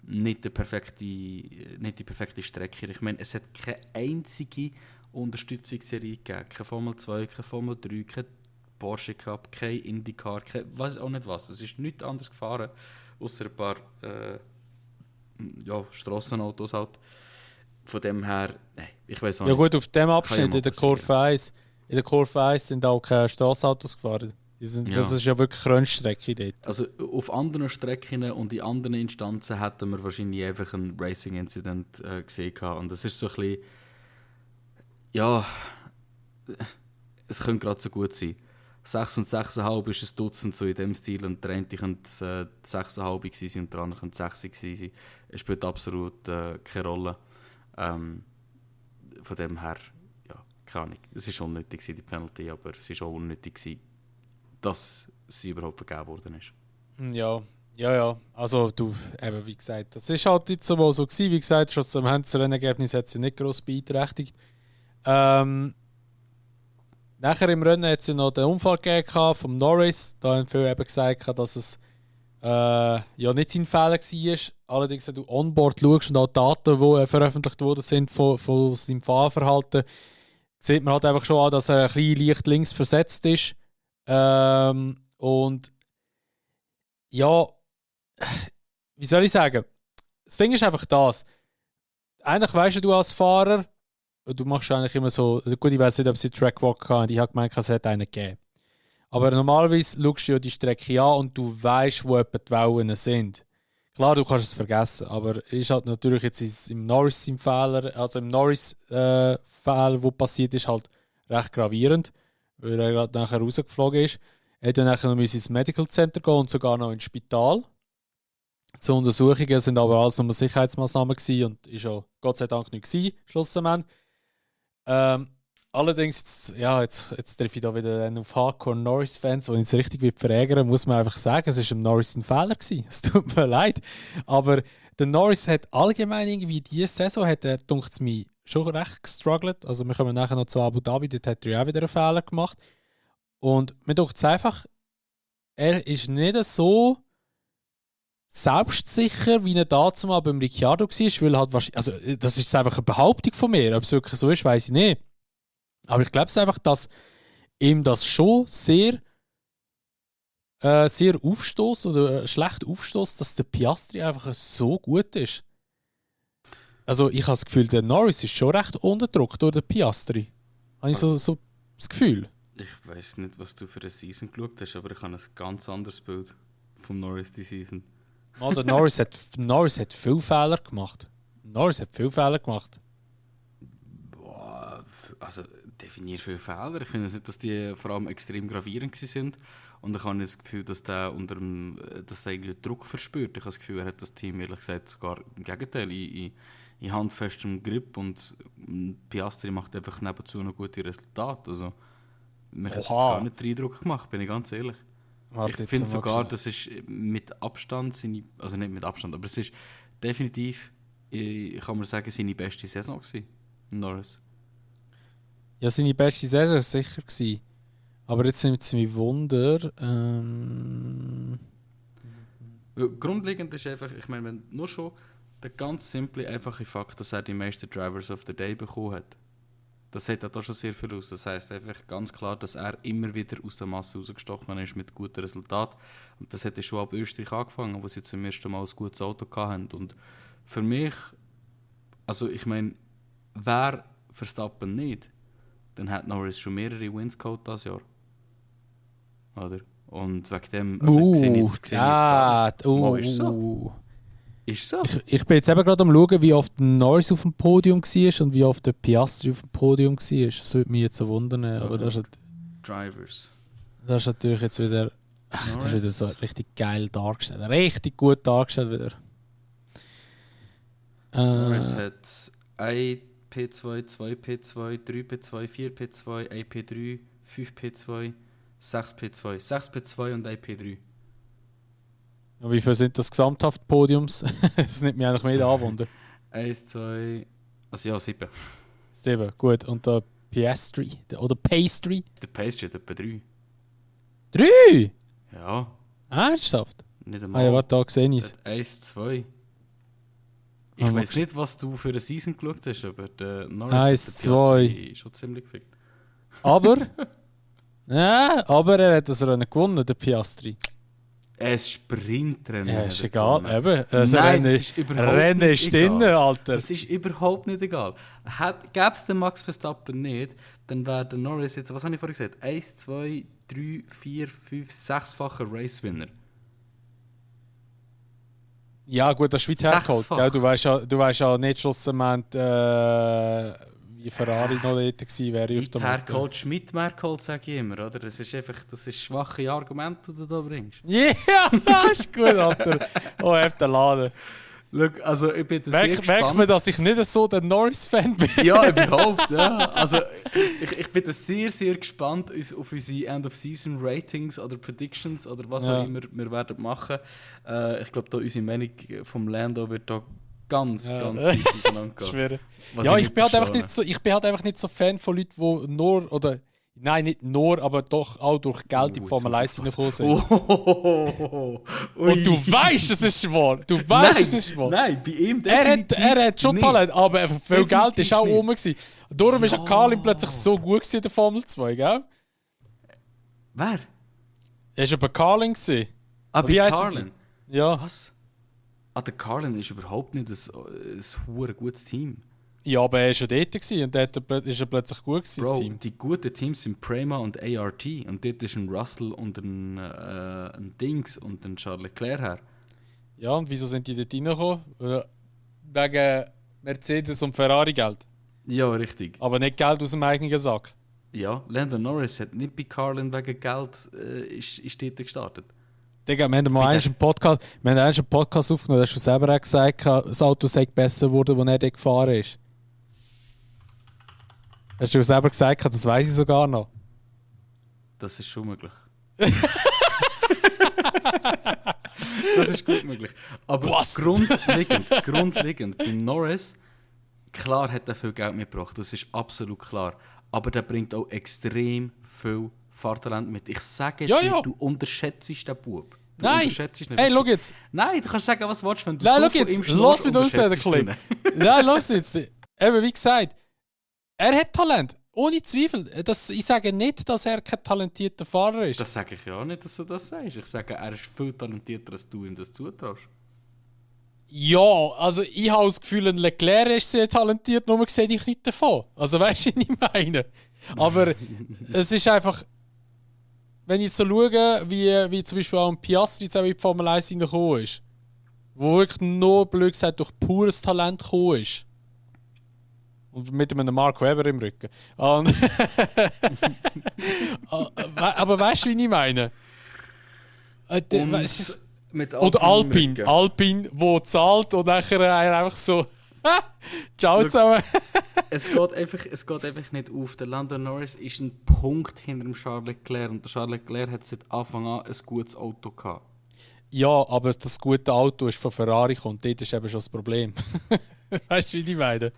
nicht die perfekte Strecke. Ich meine, es hat keine einzige Unterstützungsserie gegeben. Keine Formel 2, keine Formel 3, kein Porsche Cup, kein IndyCar, weiß auch nicht was. Es ist nichts anderes gefahren, außer ein paar Strassenautos halt. Von dem her, nein, ich weiß auch nicht. Ja gut, auf dem Abschnitt in der Kurve 1, sind auch keine Straßenautos gefahren. Das ist ja wirklich Rennstrecke dort. Also auf anderen Strecken und in anderen Instanzen hätten wir wahrscheinlich einfach einen Racing-Incident gesehen. Und das ist so ein bisschen, ja, es könnte gerade so gut sein. 6 und 6,5 ist ein Dutzend, so in dem Stil. Und der eine könnte 6,5 gewesen sein und der andere könnte 6 gewesen sein. Es spielt absolut keine Rolle. Von dem her, ja, keine Ahnung. Es war unnötig, die Penalty, aber es war auch unnötig, dass sie überhaupt vergeben worden ist. Ja, Ja, also du, eben wie gesagt, das ist halt jetzt mal so gewesen. Wie gesagt, schon zum Rennergebnis hat sie nicht gross beeinträchtigt. Nachher im Rennen hat es ja noch den Unfall gegeben vom Norris. Da haben viele eben gesagt, dass es ja nicht sein Fehler war. Allerdings, wenn du onboard schaust und auch Daten, die veröffentlicht worden sind von seinem Fahrverhalten, sieht man halt einfach schon an, dass er ein bisschen leicht links versetzt ist. Und ja, wie soll ich sagen? Das Ding ist einfach das. Eigentlich weisst du als Fahrer, du machst eigentlich immer so, gut, ich weiß nicht, ob sie Trackwalk hatten, ich habe gemeint, es hätte einen gegeben. Aber normalerweise schaust du ja die Strecke an und du weißt, wo etwa die Wellen sind. Klar, du kannst es vergessen, aber ist halt natürlich jetzt im Norris sein Fehler, also im Norris Fall, wo passiert ist, halt recht gravierend, weil er gerade nachher rausgeflogen ist. Er hat dann nachher noch ins Medical Center gehen und sogar noch ins Spital. Zur Untersuchungen sind aber alles nur Sicherheitsmaßnahmen gewesen und ist auch Gott sei Dank nicht gewesen, schlussendlich. Allerdings, jetzt treffe ich da wieder auf Hardcore Norris-Fans, die ich jetzt richtig verärgern, muss man einfach sagen, es war im Norris ein Fehler gewesen. Es tut mir leid. Aber der Norris hat allgemein irgendwie diese Saison, hat er, denkt es mir, schon recht gestruggelt. Also wir kommen nachher noch zu Abu Dhabi, dort hat er ja auch wieder einen Fehler gemacht. Und mir denkt es einfach, er ist nicht so selbstsicher, wie er dazu mal beim Ricciardo war, weil halt wahrscheinlich, also das ist jetzt einfach eine Behauptung von mir, ob es wirklich so ist, weiß ich nicht. Aber ich glaube es einfach, dass ihm das schon sehr aufstoßt oder schlecht aufstoßt, dass der Piastri einfach so gut ist. Also ich habe das Gefühl, der Norris ist schon recht unterdrückt durch den Piastri. Habe ich so das Gefühl. Ich weiß nicht, was du für eine Season geschaut hast, aber ich habe ein ganz anderes Bild vom Norris die Season. Oh, der Norris hat viele Fehler gemacht. Boah, also definier viele Fehler. Ich finde nicht, dass die vor allem extrem gravierend sind. Und ich habe das Gefühl, dass der irgendwie Druck verspürt. Ich habe das Gefühl, er hat das Team ehrlich gesagt sogar im Gegenteil in handfestem Grip und Piastri macht einfach nebenzu noch gute Resultate. Also, mich hat das gar nicht den Eindruck gemacht, bin ich ganz ehrlich. Ich finde sogar, das ist mit Abstand also nicht mit Abstand, aber es ist definitiv, ich kann mal sagen, seine beste Saison gewesen, Norris. Ja, seine beste Saison war sicher gewesen. Aber jetzt nimmt es mich Wunder. Grundlegend ist einfach, ich meine, wenn nur schon der ganz simple, einfache Fakt, dass er die meisten Drivers of the Day bekommen hat, das sagt auch schon sehr viel aus. Das heisst einfach ganz klar, dass er immer wieder aus der Masse rausgestochen ist mit guten Resultaten. Und das hat schon ab Österreich angefangen, wo sie zum ersten Mal ein gutes Auto hatten. Und für mich, also ich meine, wer Verstappen nicht, dann hat Norris schon mehrere Wins gehabt dieses Jahr. Oder? Und wegen dem, also ich sehe jetzt gar nicht. Ist so. Ist so. Ich bin jetzt eben gerade am schauen, wie oft Norris auf dem Podium war und wie oft der Piastri auf dem Podium war. Das würde mich jetzt so wundern. Aber das ist, Drivers. Das ist natürlich jetzt wieder... Ach, das ist wieder so richtig geil dargestellt. Richtig gut dargestellt wieder. Norris hat 1 P2, 2 P2, 3 P2, 4 P2, 1 P3, 5 P2, 6 P2. 6 P2 und 1 P3. Und wie viel sind das gesamthaft Podiums? Das nimmt mich eigentlich mehr anwundern. 1, 2, also ja, 7. 7, gut. Und der Piastri oder Pastry? Der Pastry hat etwa 3. 3? Ja. Ernsthaft? Nicht einmal. Ah ja, warte, da sehe ich es. 1, 2. Ich weiß nicht, was du für eine Season geschaut hast, aber der Norris 1, 2. ist schon ziemlich gefickt. Aber? Ja, aber er hat das Rennen gewonnen, der Piastri. Ein Sprintrennen. Ja, ist egal, eben. Nein, das ist überhaupt Rennen nicht ist drin, Alter. Das ist überhaupt nicht egal. Gäbe es den Max Verstappen nicht, dann wäre der Norris jetzt, was habe ich vorhin gesagt, 1, 2, 3, 4, 5, 6-facher Race-Winner. Ja gut, das ist wie hergeholt, gell? Du weißt ja nicht schlussendlich, wie Ferrari noch dort gewesen wäre. Mit hergeholt, Schmidt hergeholt, sage ich immer, oder? Das ist schwache Argumente, die du da bringst. Ja, yeah, ist gut, Alter. Oh, er hat den Laden. Look, also ich bin sehr Merkt gespannt. man, dass ich nicht so der Norris-Fan bin? Ja, überhaupt, ja. Also ich bin da sehr, sehr gespannt auf unsere End-of-Season-Ratings oder Predictions oder was auch immer wir werden machen. Ich glaube, da unsere Meinung vom Lando wird da ganz weit auseinandergehen. Schwer. Was Ja, ich ich bin, halt nicht einfach nicht so, ich bin halt einfach nicht so Fan von Leuten, die nur, oder nein, nicht nur, aber doch auch durch Geld in die Formel 1 reingekommen sind. Und du weißt, es ist wahr. Du weißt, es ist wahr. Nein, bei ihm Er definitiv hat schon nicht. Talent, aber einfach viel Definitiv Geld ist auch nicht. rum. Gewesen. Darum ist Carlin plötzlich so gut gewesen in der Formel 2, gell? Wer? Er war bei Carlin. Gewesen. Ah, Wie bei heisst Carlin? Ja. Was? Ah, der Carlin ist überhaupt nicht ein hure gutes Team. Ja, aber er war schon dort gewesen und dort ist er plötzlich gut gewesen, das Bro, Team. die guten Teams sind Prema und ART und dort ist ein Russell und ein Dings und ein Charles Leclerc her. Ja, und wieso sind die dort reingekommen? Wegen Mercedes und Ferrari Geld. Ja, richtig. Aber nicht Geld aus dem eigenen Sack. Ja, Lando Norris hat nicht bei Carlin wegen Geld ist dort gestartet. Digga, wir haben mal einen Podcast aufgenommen, da hast du selber auch gesagt, das Auto sei besser geworden, als er dort gefahren ist. Hast du selber gesagt, das weiss ich sogar noch. Das ist schon möglich. Das ist gut möglich. Aber Was? grundlegend, bei Norris, klar hat er viel Geld mitgebracht, das ist absolut klar. Aber der bringt auch extrem viel Fahrtalent mit. Ich sage Ja, dir, ja. du unterschätzt den Bub. Du Nein! unterschätzt ihn Hey, nicht. schau jetzt! Nein, du kannst sagen, was du willst, wenn du Nein, so schau von ihm jetzt! Lass mich da ausreden, unterschätzt Clip! ihn. Nein, lass jetzt! Eben, wie gesagt, er hat Talent. Ohne Zweifel. Ich sage nicht, dass er kein talentierter Fahrer ist. Das sage ich ja auch nicht, dass du das sagst. Ich sage, er ist viel talentierter, als du ihm das zutraust. Ja, also ich habe das Gefühl, ein Leclerc ist sehr talentiert, nur sehe ich nicht davon. Also weißt du, was ich meine? Aber es ist einfach, wenn ich jetzt so schaue, wie zum Beispiel auch ein Piastri jetzt auch in die Formel 1 reingekommen ist, wo wirklich nur, blöd gesagt, durch pures Talent gekommen ist. Und mit einem Mark Webber im Rücken. Aber weißt du, wie ich meine? Mit Oder Alpine. Alpine, wo zahlt und nachher einfach so. Ciao zusammen. Es geht einfach nicht auf. Der Lando Norris ist ein Punkt hinter dem Charles Leclerc. Und der Charles Leclerc hat seit Anfang an ein gutes Auto gehabt. Ja, aber das gute Auto ist von Ferrari und dort ist eben schon das Problem. Weißt du, wie die beiden?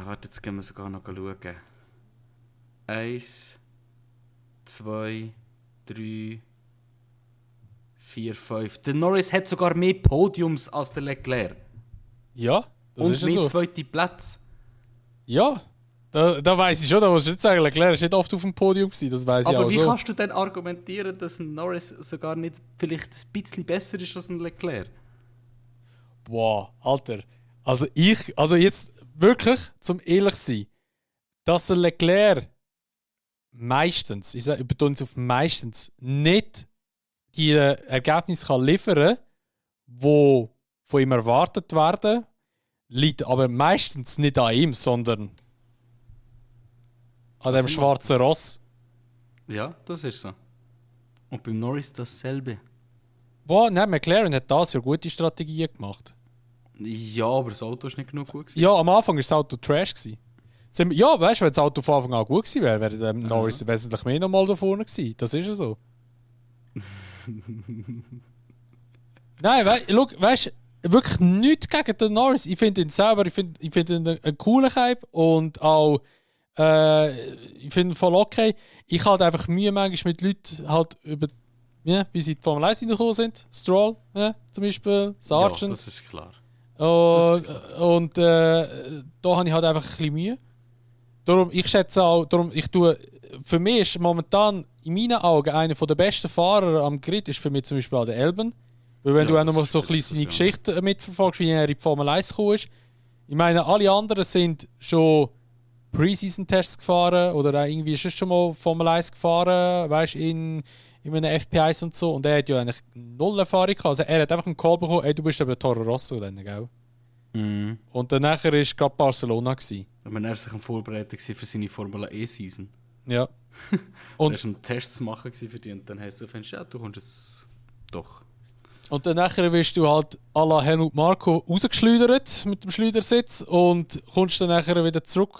Warte, jetzt gehen wir sogar noch schauen. 1, 2, 3, 4, 5. Der Norris hat sogar mehr Podiums als der Leclerc. Ja, das Und ist ja mehr so. zweite Plätze. Ja, da weiss ich schon, da musst du nicht sagen, Leclerc ist nicht oft auf dem Podium gewesen, das weiss ich Aber auch wie so. kannst du denn argumentieren, dass ein Norris sogar nicht vielleicht ein bisschen besser ist als ein Leclerc? Boah, Alter. Also jetzt wirklich, zum ehrlich zu sein, dass der Leclerc meistens, ich betone es auf meistens, nicht die Ergebnisse kann liefern, die von ihm erwartet werden, liegt aber meistens nicht an ihm, sondern an dem schwarzen Ross. Ja, das ist so. Und beim Norris dasselbe. Boah, nein, McLaren hat das ja gute Strategien gemacht. Ja, aber das Auto ist nicht genug gut gewesen. Ja, am Anfang war das Auto Trash gewesen. Ja, weißt du, wenn das Auto von Anfang an gut gewesen wäre, wäre Norris wesentlich mehr noch mal da vorne gewesen. Das ist ja so. Nein, weißt du, wirklich nichts gegen den Norris. Ich finde ihn selber, ich find ihn einen coolen Cape und auch, ich finde ihn voll okay. Ich hatte einfach Mühe manchmal mit Leuten halt über, ja, wie sie in die Formel 1 reingekommen sind. Stroll, ja, zum Beispiel, Sargent. Ja, das ist klar. Und da habe ich halt einfach ein bisschen Mühe. Darum, ich schätze auch, für mich ist momentan in meinen Augen einer der besten Fahrer am Grid ist für mich zum Beispiel auch der Elben. Weil wenn du auch noch mal so ein bisschen seine Geschichte mitverfolgst, wie er in die Formel 1 gekommen ist. Ich meine, alle anderen sind schon Preseason-Tests gefahren oder auch irgendwie ist schon mal Formel 1 gefahren, weißt du, in einem FP1 und so. Und er hat ja eigentlich null Erfahrung gehabt. Also er hat einfach einen Call bekommen, ey, du bist eben Toro Rosso dann, gell? Mhm. Und dann nachher war gerade Barcelona gewesen. Wenn er sich am Vorbereiten war für seine Formel E-Season. Ja. Und Und er war Tests machen für die und dann heisst es, ja, du kommst jetzt doch. Und dann nachher wirst du halt à la Helmut Marko rausgeschleudert mit dem Schleudersitz und kommst dann nachher wieder zurück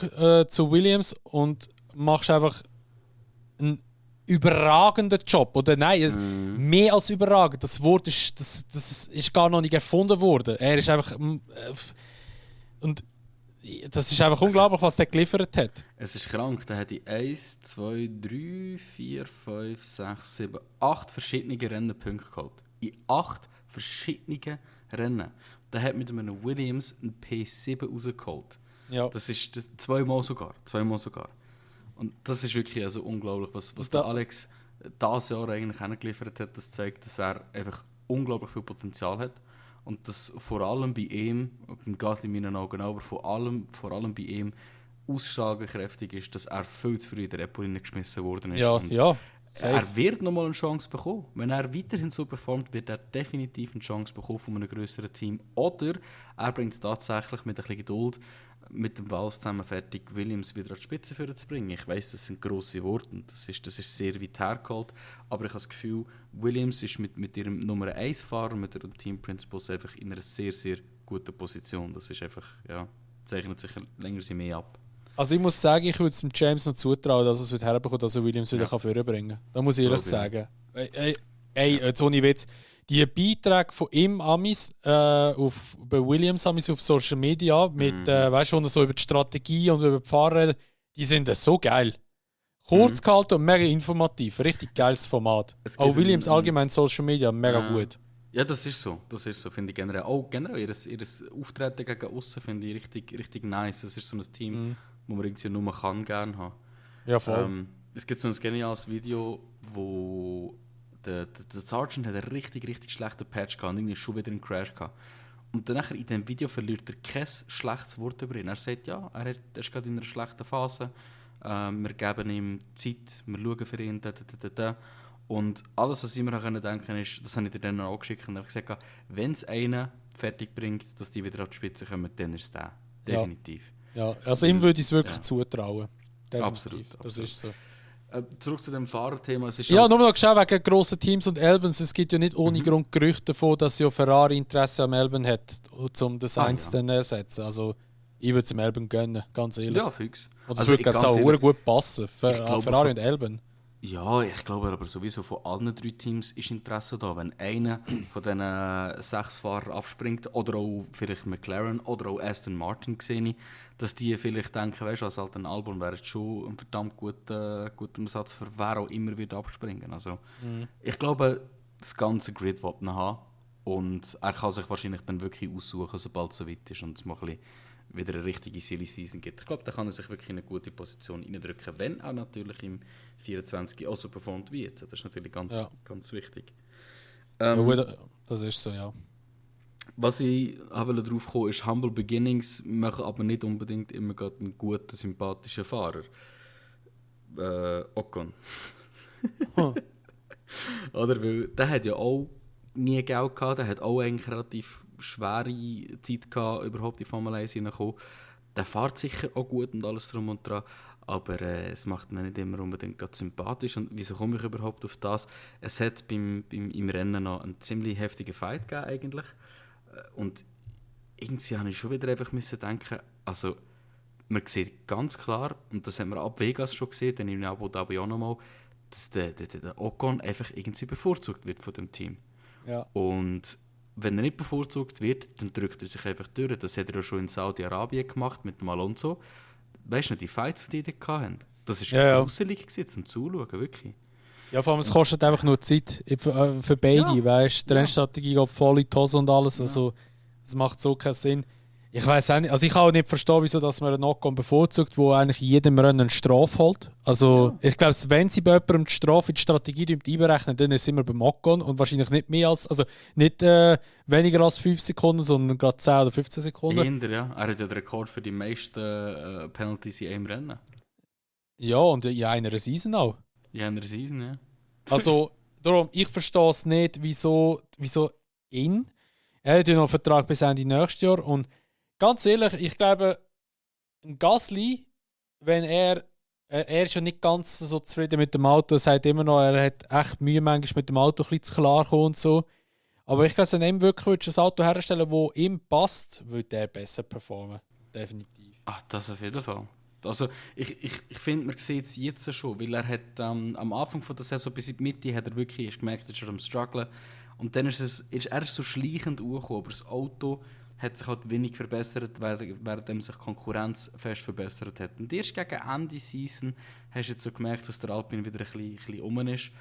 zu Williams und machst einfach einen überragenden Job. Oder nein, mehr als überragend. Das Wort das ist gar noch nicht erfunden worden. Er ist einfach... und das ist einfach unglaublich, was der geliefert hat. Es ist krank. Da hätte ich 1, 2, 3, 4, 5, 6, 7, 8 verschiedene Rennenpunkte geholt. In 8 verschiedenen Rennen. Da hat mit einem Williams ein P7 rausgeholt. Ja. Das ist zweimal sogar. Und das ist wirklich also unglaublich, was der Alex dieses Jahr eigentlich geliefert hat. Das zeigt, dass er einfach unglaublich viel Potenzial hat. Und dass vor allem bei ihm, beim Gasly in meinen Augen, aber vor allem bei ihm ausschlagkräftig ist, dass er viel zu früh in der Repo geschmissen worden ist. Ja, Und ja. er wird nochmal eine Chance bekommen. Wenn er weiterhin so performt, wird er definitiv eine Chance bekommen von einem größeren Team. Oder er bringt es tatsächlich mit ein bisschen Geduld, mit dem Wals zusammen fertig, Williams wieder an die Spitze zu bringen. Ich weiss, das sind grosse Worte und das ist sehr weit hergeholt. Aber ich habe das Gefühl, Williams ist mit ihrem Nummer 1 Fahrer, mit ihrem Team Principals einfach in einer sehr, sehr guten Position. Das ist einfach, ja, zeichnet sich länger mehr ab. Also ich muss sagen, ich würde es dem James noch zutrauen, dass er es wieder herbekommt, dass er Williams wieder vorbringen kann. Da muss ich ehrlich sagen. Jetzt ohne Witz. Die Beiträge von ihm Amis bei Williams Amis auf Social Media mit, weißt du, so über die Strategie und über die Fahrer, die sind so geil. Kurz gehalten und mega informativ. Richtig geiles Format. Auch Williams allgemein Social Media, mega gut. Ja, das ist so, finde ich generell. Auch generell, ihr Auftreten gegen außen finde ich richtig nice. Das ist so ein Team, wo man irgendwie nur gerne haben. Ja, voll. Es gibt so ein geniales Video, wo der Sergeant hat einen richtig schlechten Patch gehabt und irgendwie schon wieder einen Crash gehabt. Und dann in diesem Video verliert er kein schlechtes Wort über ihn. Er sagt, ja, er ist gerade in einer schlechten Phase. Wir geben ihm Zeit, wir schauen für ihn. Und alles, was ich mir denken kann, ist, das habe ich dir dann auch geschickt und habe gesagt, wenn es einen fertig bringt, dass die wieder auf die Spitze kommen, dann ist es der. Definitiv. Ja, also ihm würde ich es wirklich zutrauen. Definitiv. Absolut. Das ist so. Zurück zu dem Fahrerthema. Es ist ja, nur noch geschaut wegen grossen Teams und Albans. Es gibt ja nicht ohne Grund Gerüchte davon, dass ja Ferrari Interesse am Albon hat, um das Eins dann ersetzen. Also ich würde es dem Albon gönnen, ganz ehrlich. Ja, fix. Und das würde auch gut passen, Ferrari und Albon. Ja, ich glaube aber sowieso von allen 3 Teams ist Interesse da. Wenn einer von diesen 6 Fahrern abspringt, oder auch vielleicht McLaren oder auch Aston Martin sehe, dass die vielleicht denken, weißt du, als halt ein Albon wäre es schon ein verdammt guter Ersatz für wer auch immer wird abspringen. Also, ich glaube, das ganze Grid will man haben und er kann sich wahrscheinlich dann wirklich aussuchen, sobald es so weit ist und es mal ein bisschen wieder eine richtige Silly Season gibt. Ich glaube, da kann er sich wirklich in eine gute Position reindrücken, wenn er natürlich im 24 auch so performt wie jetzt. Das ist natürlich ganz wichtig. Das ist so, ja. Was ich darauf kommen ist, Humble Beginnings machen aber nicht unbedingt immer gerade einen guten, sympathischen Fahrer. Ocon. Oder? Weil der hat ja auch nie Geld gehabt, der hat auch eigentlich relativ schwere Zeit gehabt, überhaupt in Formel 1 hineinzukommen. Der fährt sicher auch gut und alles drum und dran, aber es macht ihn nicht immer unbedingt ganz sympathisch. Und wieso komme ich überhaupt auf das? Es hat im Rennen noch einen ziemlich heftigen Fight gegeben eigentlich. Und irgendwie habe ich schon wieder einfach denken, also man sieht ganz klar, und das haben wir ab Vegas schon gesehen, dann in Abu Dhabi auch nochmal, dass der Ocon einfach irgendwie bevorzugt wird von dem Team. Ja. Und wenn er nicht bevorzugt wird, dann drückt er sich einfach durch. Das hat er ja schon in Saudi-Arabien gemacht mit dem Alonso. Weißt du noch, die Fights, die hatten? Das war gruselig zum Zuschauen, wirklich. Ja, vor allem, es kostet einfach nur Zeit für beide, weißt du? Die Rennstrategie geht voll in die Hose und alles, also es macht so keinen Sinn. Ich weiß auch nicht, also ich kann auch nicht verstehen, wieso dass man einen Ocon bevorzugt, der eigentlich in jedem Rennen eine Strafe holt. Also ich glaube, wenn sie bei jemandem die Strafe in die Strategie einberechnen, dann sind wir beim Ocon und wahrscheinlich nicht mehr als, also nicht weniger als 5 Sekunden, sondern gerade 10 oder 15 Sekunden. Eher, ja. Er hat ja den Rekord für die meisten Penalties in einem Rennen. Ja, und in einer Season auch. In einer Season, ja. Also, darum, ich verstehe es nicht, wieso ihn. Er hat ja noch einen Vertrag bis Ende nächstes Jahr und ganz ehrlich, ich glaube, ein Gasly, wenn er ist ja nicht ganz so zufrieden mit dem Auto, er sagt immer noch, er hat echt Mühe manchmal mit dem Auto ein bisschen zu klarkommen und so. Aber ich glaube, wenn ihm wirklich ein Auto herstellen das ihm passt, würde er besser performen. Definitiv. Das auf jeden Fall. Also ich finde, man sieht es jetzt schon, weil er hat am Anfang von der Saison bis in die Mitte hat er wirklich erst gemerkt, dass er am Strugglen. Und dann ist er so schleichend hochgekommen, aber das Auto hat sich halt wenig verbessert, während sich die Konkurrenz fest verbessert hat. Und erst gegen Ende Season hast du jetzt so gemerkt, dass der Alpine wieder ein bisschen um ist.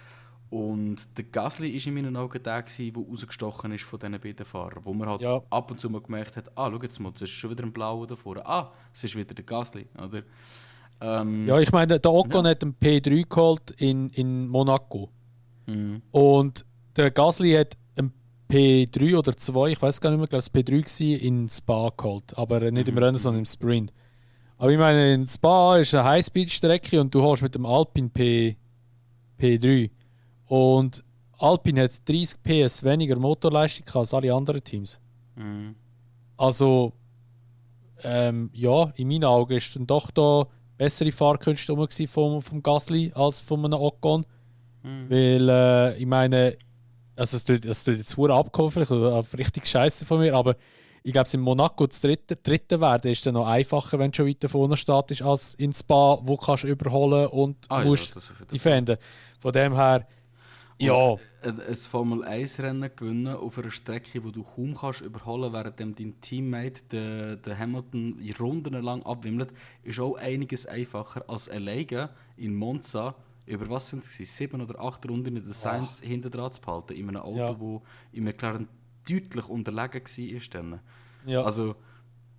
Und der Gasly war in meinen Augen der, der rausgestochen ist von diesen beiden Fahrern. Wo man halt ab und zu mal gemerkt hat, schau jetzt mal, es ist schon wieder ein Blauer davor. Es ist wieder der Gasly. Oder? Ja, ich meine, der Ocon hat einen P3 geholt in Monaco. Mhm. Und der Gasly hat einen P3 oder 2, ich weiß gar nicht mehr, ich glaube es war P3 in Spa geholt. Aber nicht im Rennen, sondern im Sprint. Aber ich meine, in Spa ist eine Highspeed-Strecke und du hast mit dem Alpine P3. Und Alpine hat 30 PS weniger Motorleistung als alle anderen Teams. Mhm. Also, ja, in meinen Augen ist dann doch da bessere Fahrkünste rum vom Gasly als von einem Ocon. Mhm. Weil, ich meine, also es tut jetzt verdammt abgekommen, vielleicht, oder richtig scheiße von mir, aber ich glaube, in Monaco das dritte werden ist dann noch einfacher, wenn du schon weiter vorne startest, als in Spa, wo kannst du überholen und musst defenden. Von dem her, ja. Ein Formel-1-Rennen gewinnen auf einer Strecke, wo du kaum kannst überholen kannst, während dein Teammate, der Hamilton, Runden lang abwimmelt, ist auch einiges einfacher als alleine in Monza über was sind es 7 oder 8 Runden in der Sainz hinter dran zu behalten, in einem Auto, wo im McLaren deutlich unterlegen war. Ja. Also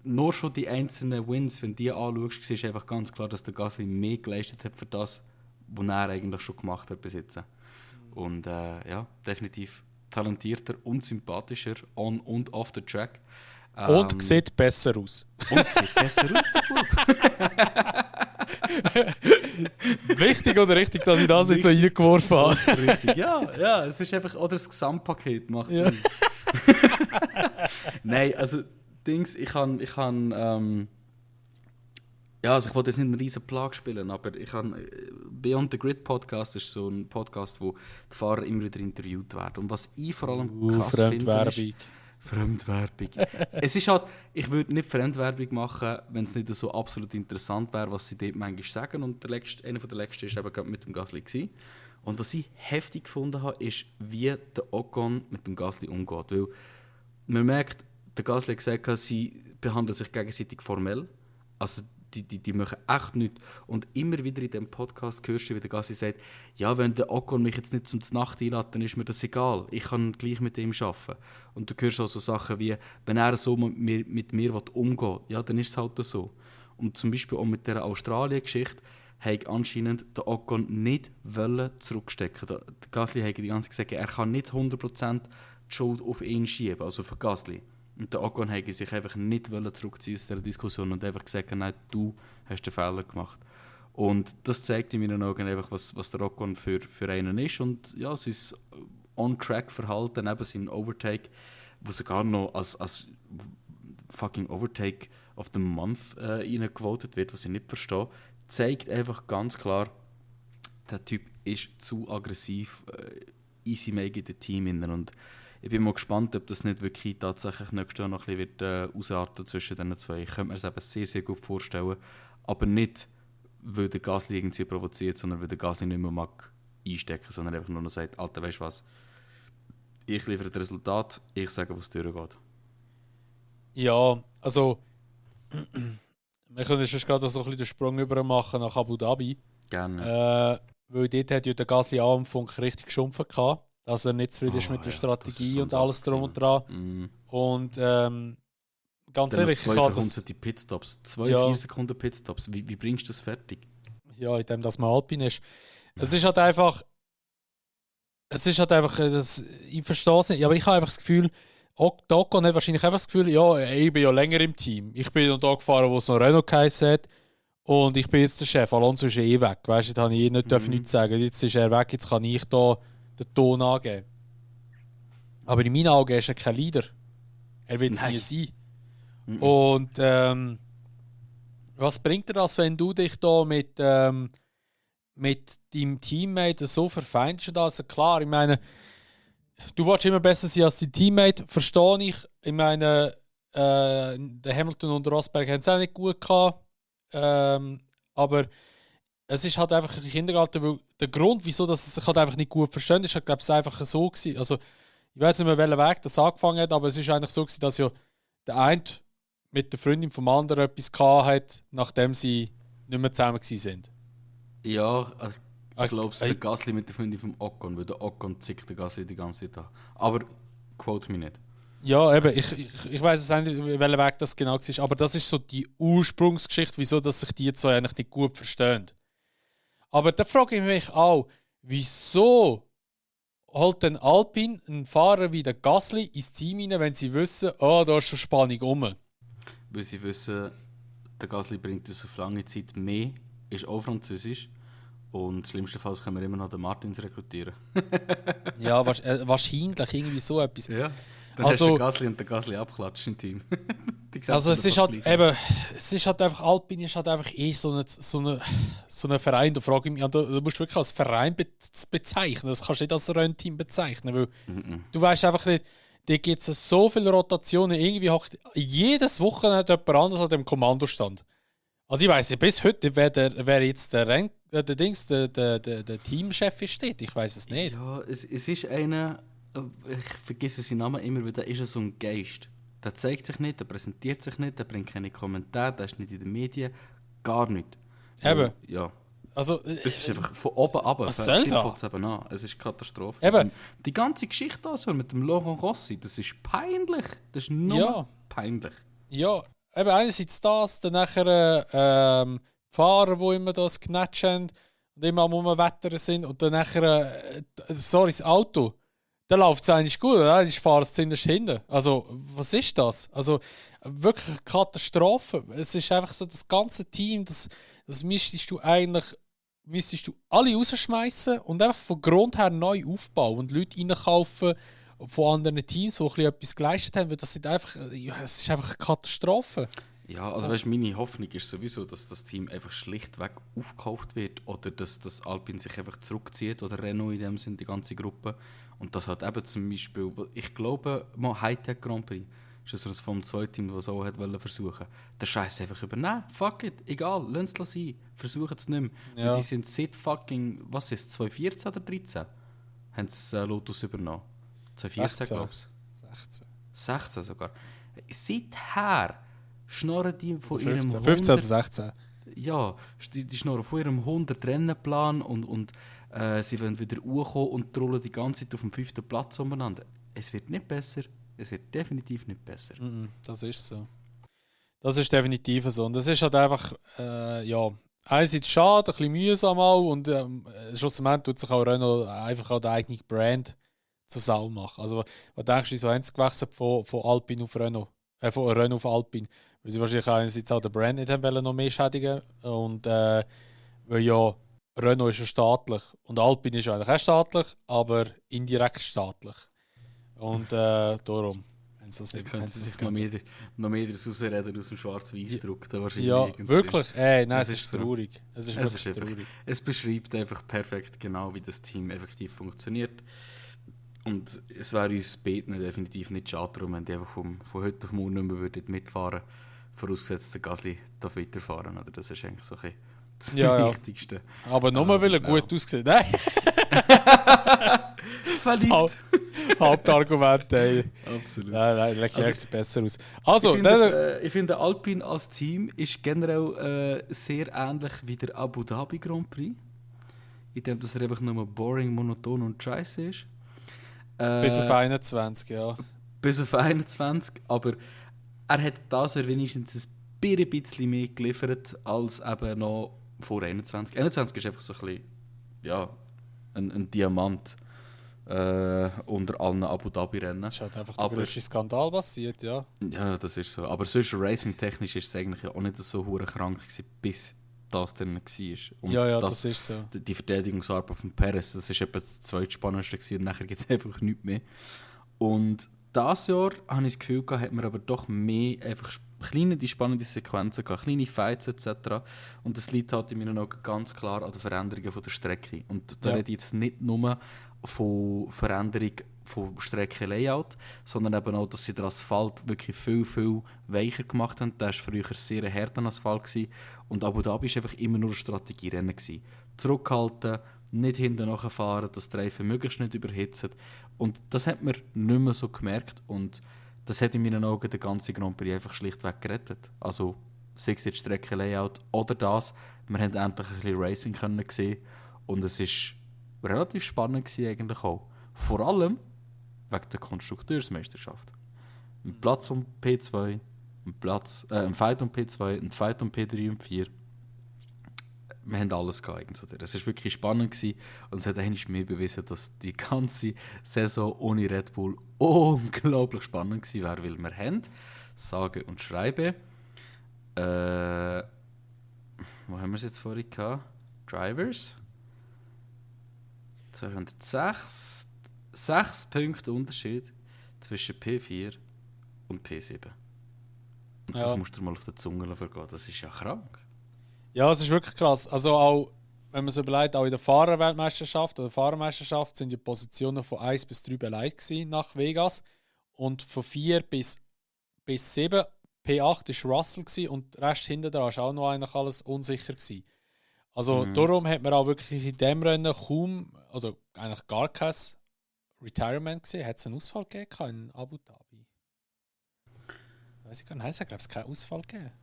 nur schon die einzelnen Wins, wenn du die anschaust, ist einfach ganz klar, dass der Gasly mehr geleistet hat für das, was er eigentlich schon gemacht hat bis jetzt. Und ja, definitiv talentierter und sympathischer on und off the track. Und sieht besser aus. Und sieht besser aus, der Bub. Wichtig oder richtig, dass ich das jetzt so reingeworfen habe? Richtig, ja, es ist einfach, oder das Gesamtpaket macht Sinn. Nein, also Dings, ich kann ja, also ich wollte jetzt nicht einen riesen Plag spielen, aber ich habe Beyond the Grid Podcast ist so ein Podcast, wo die Fahrer immer wieder interviewt werden. Und was ich vor allem krass finde, ist Fremdwerbung. Es ist halt, ich würde nicht Fremdwerbung machen, wenn es nicht so absolut interessant wäre, was sie dort manchmal sagen. Und einer der letzten war eben gerade mit dem Gasly gewesen. Und was ich heftig gefunden habe, ist, wie der Ocon mit dem Gasly umgeht. Weil man merkt, der Gasly hat gesagt, sie behandeln sich gegenseitig formell. Also die machen echt nichts. Und immer wieder in diesem Podcast hörst du, wie der Gasly sagt, ja, wenn der Ocon mich jetzt nicht zum Nacht einlädt, dann ist mir das egal. Ich kann gleich mit ihm arbeiten. Und du hörst auch so Sachen wie, wenn er so mit mir umgehen will, ja, dann ist es halt so. Und zum Beispiel auch mit dieser Australien-Geschichte hat anscheinend der Ocon nicht zurückstecken. Der Gasly hat die ganze Zeit gesagt, er kann nicht 100% die Schuld auf ihn schieben, also für Gasly. Und der Ocon hat sich einfach nicht zurückziehen aus dieser Diskussion und einfach gesagt, nein, du hast den Fehler gemacht. Und das zeigt in meinen Augen einfach, was der Ocon für einen ist. Und ja, sein On-Track-Verhalten, eben sein Overtake, wo sogar noch als fucking Overtake of the Month reingevotet wird, was ich nicht verstehe, zeigt einfach ganz klar, der Typ ist zu aggressiv in seinem eigenen Team. Und ich bin mal gespannt, ob das nicht wirklich tatsächlich nächstes Jahr noch ein bisschen wird, ausarten zwischen diesen zwei. Ich könnte mir das eben sehr, sehr gut vorstellen. Aber nicht, weil der Gasly irgendwie provoziert, sondern weil der Gasly nicht mehr mag einstecken, sondern einfach nur noch sagt, Alter, weißt du was, ich liefere das Resultat, ich sage, wo es durchgeht. Ja, also wir können jetzt gerade so ein bisschen den Sprung über machen nach Abu Dhabi. Gerne. Weil dort hat ja der Gasly am Funk richtig geschumpft gehabt, dass er nicht zufrieden ist mit der Strategie so und alles drum und dran. Mm. Und ganz ehrlich, ich habe das... die Pitstops, 4 Sekunden Pitstops, wie bringst du das fertig? Ja, indem das mal Alpine ist. Es ist halt einfach, ich verstehe es nicht, aber ich habe einfach das Gefühl, der Ocon hat wahrscheinlich einfach das Gefühl, ja, ich bin ja länger im Team. Ich bin noch da gefahren, wo es noch Renault geheißen hat. Und ich bin jetzt der Chef. Alonso ist eh weg. Weißt du, da habe ich nichts sagen. Jetzt ist er weg, jetzt kann ich da den Ton angeben. Aber in meinen Augen ist er kein Leader. Er will es nie sein. Mhm. Und was bringt dir das, wenn du dich da mit deinem Teammate so verfeindest? Also klar, ich meine, du willst immer besser sein als dein Teammate, verstehe ich. Ich meine, der Hamilton und Rosberg haben es auch nicht gut gehabt. Aber es ist halt einfach ein Kindergarten, weil der Grund, wieso dass es sich halt einfach nicht gut verstehen, ist halt, glaube ich, einfach so gewesen. Also, ich weiß nicht mehr, welchen Weg das angefangen hat, aber es ist eigentlich so gewesen, dass ja der eine mit der Freundin vom anderen etwas gehabt hat, nachdem sie nicht mehr zusammen gewesen sind. Ja, ich glaube, es ist der Gasly mit der Freundin vom Ocon, weil der Ocon zickt den Gasly die ganze Zeit an. Aber quote mich nicht. Ja, eben, ich weiß es nicht, welcher Weg das genau war, aber das ist so die Ursprungsgeschichte, wieso dass sich die zwei eigentlich nicht gut verstehen. Aber da frage ich mich auch, wieso holt denn Alpine einen Fahrer wie der Gasly ins Team rein, wenn sie wissen, da ist schon Spannung rum? Weil sie wissen, der Gasly bringt uns auf lange Zeit mehr, ist auch französisch. Und schlimmstenfalls können wir immer noch den Martins rekrutieren. Ja, wahrscheinlich irgendwie so etwas. Ja. Dann Also, hast du den Gasly und den Gasly abklatscht im Team. Also es ist halt eben, es ist halt einfach, Alpine ist halt einfach so ein Verein, da frage ich mich, du musst wirklich als Verein bezeichnen, das kannst du nicht als Rennteam bezeichnen, weil du weißt einfach nicht, da gibt es so viele Rotationen, irgendwie hockt jedes Wochenende jemand anders an dem Kommandostand. Also ich weiss nicht, bis heute, wer jetzt der Teamchef steht, ich weiß es nicht. Ja, es ist einer, ich vergesse seinen Namen immer, weil der ist so ein Geist. Der zeigt sich nicht, der präsentiert sich nicht, der bringt keine Kommentare, der ist nicht in den Medien, gar nicht. Eben. Ja. Also, es ist einfach von oben ab. Was soll da? Es ist Katastrophe. Eben. Die ganze Geschichte also mit dem Laurent Rossi, das ist peinlich. Das ist nur peinlich. Ja, eben einerseits das, dann nachher Fahrer, die immer das knatschen und immer am Umwettern sind und dann nachher, das Auto. Dann läuft es eigentlich gut, oder? Ich fahre es zuerst hinten. Also, was ist das? Also, wirklich eine Katastrophe. Es ist einfach so, das ganze Team, das müsstest du alle rausschmeißen und einfach von Grund her neu aufbauen und Leute reinkaufen von anderen Teams, die etwas geleistet haben, weil das sind einfach, es ist einfach eine Katastrophe. Ja, also weißt, meine Hoffnung ist sowieso, dass das Team einfach schlichtweg aufgekauft wird oder dass das Alpine sich einfach zurückzieht oder Renault in dem Sinne, die ganze Gruppe. Und das hat eben zum Beispiel, ich glaube, mal Hightech Grand Prix ist das das vom zweiten Team, das so hat versuchen. Den Scheiß einfach übernehmen. Fuck it, egal, lasst es sein. Versuchen es nicht mehr. Ja. Die sind seit fucking, was ist es, 2014 oder 2013? Haben sie Lotus übernommen. 2014 glaube ich. 16 sogar. Seither schnorren die von 15, ihrem 15 oder 16. Ja, die schnurren von ihrem 100-Rennen-Plan und sie wollen wieder hochkommen und trollen die ganze Zeit auf dem 5. Platz umeinander. Es wird nicht besser. Es wird definitiv nicht besser. Das ist so. Das ist definitiv so. Und das ist halt einfach, einerseits schade, ein bisschen mühsam auch und schlussendlich tut sich auch Renault einfach auch die eigene Brand zur Sau machen. Also, was denkst du, wieso haben sie gewechselt von Alpine auf Renault? Von Renault auf Alpine? Weil sie wahrscheinlich einerseits auch den Brand nicht haben wollen, noch mehr schädigen und weil ja Renault ist ja staatlich und Alpine ist ja eigentlich auch staatlich, aber indirekt staatlich. Und darum haben sie das nicht. Können sie sich noch mehr daraus rausreden aus dem Schwarz-Weiß-Druck. Ja, wirklich? Nein, es ist so. traurig. Es ist wirklich traurig. Es beschreibt einfach perfekt genau, wie das Team effektiv funktioniert. Und es wäre uns beiden definitiv nicht schade, wenn die einfach von heute auf morgen nicht mehr mitfahren würden, vorausgesetzt der Gasly darf weiterfahren. Oder? Das ist eigentlich so ein das Wichtigste. Aber nur weil er gut aussieht. Nein! Verliebt! Hauptargument, ey. Absolut. Nein, Leclerc sieht besser aus. Also, ich finde, Alpine als Team ist generell sehr ähnlich wie der Abu Dhabi Grand Prix. In dem, dass er einfach nur boring, monoton und scheiße ist. Bis auf 21, ja. Bis auf 21, aber er hat das wenigstens ein bisschen mehr geliefert als eben noch vor 21. 21 ist einfach so ein bisschen, ja, ein Diamant unter allen Abu Dhabi-Rennen. Das ist halt einfach der grösste Skandal passiert, ja. Ja, das ist so. Aber sonst racing-technisch ist es eigentlich ja auch nicht so hure krank gewesen, bis das dann war. Und das ist so. Die Verteidigungsarbeit von Perez, das war etwa das zweitspannendste gewesen, und nachher gibt es einfach nichts mehr. Und dieses Jahr, habe ich das Gefühl, hat man aber doch mehr einfach kleine, die spannende Sequenzen gehabt, kleine Fights etc. Und das liegt halt in meinen Augen ganz klar an den Veränderungen von der Strecke. Und da rede ich jetzt nicht nur von Veränderungen vom Streckenlayout, sondern eben auch, dass sie den Asphalt wirklich viel, viel weicher gemacht haben. Der war früher sehr ein harter Asphalt gewesen. Und Abu Dhabi war einfach immer nur ein Strategierennen gewesen. Zurückhalten, nicht hinten nachfahren, dass die Reifen möglichst nicht überhitzen. Und das hat man nicht mehr so gemerkt und das hat in meinen Augen den ganzen Grand Prix einfach schlichtweg gerettet. Also sei es jetzt Streckenlayout oder das, wir haben endlich ein bisschen Racing können sehen und es war relativ spannend gewesen eigentlich auch. Vor allem wegen der Konstrukteursmeisterschaft. Ein Platz um P2, ein Fight um P2, ein Fight um P3 und 4. Wir haben alles gehabt. Es war wirklich spannend gewesen, und es hat eigentlich mehr bewiesen, dass die ganze Saison ohne Red Bull unglaublich spannend gewesen wäre, weil wir haben, sage und schreibe, wo haben wir es jetzt vorhin gehabt? Drivers. 206 Punkte Unterschied zwischen P4 und P7. Und das musst du mal auf der Zunge vergehen. Das ist ja krank. Ja, es ist wirklich krass. Also auch, wenn man es überlegt, auch in der Fahrerweltmeisterschaft oder Fahrermeisterschaft sind die Positionen von 1 bis 3 beleidigt gewesen nach Vegas. Und von 4 bis 7, P8 war Russell gewesen, und der Rest hinten dran war auch noch eigentlich alles unsicher gewesen. Also darum hat man auch wirklich in dem Rennen kaum, also eigentlich gar kein Retirement gesehen. Hat es einen Ausfall gegeben in Abu Dhabi? Weiß ich gar nicht. Ich glaube, es keinen Ausfall gegeben.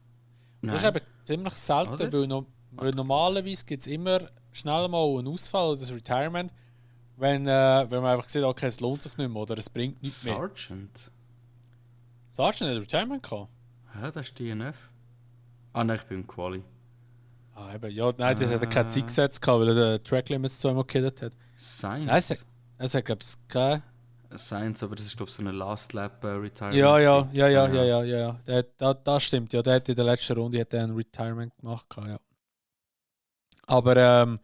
Das ist eben ziemlich selten, weil normalerweise gibt es immer schnell mal einen Ausfall oder ein Retirement, wenn man einfach sieht, okay, es lohnt sich nicht mehr oder es bringt nichts mehr. Sargent hat ein Retirement gehabt? Ja, das ist DNF. Ah nein, ich bin im Quali. Ah, eben, ja, nein, das hat er keine Zeit gesetzt, weil er den Track Limits zweimal gekillt hat. Sainz? Nein, es hat, glaube ich, keine. Sainz, aber das ist, glaube ich, so eine Last Lap Retirement. Ja. Das stimmt, ja. Der hat in der letzten Runde ein Retirement gemacht, ja. Aber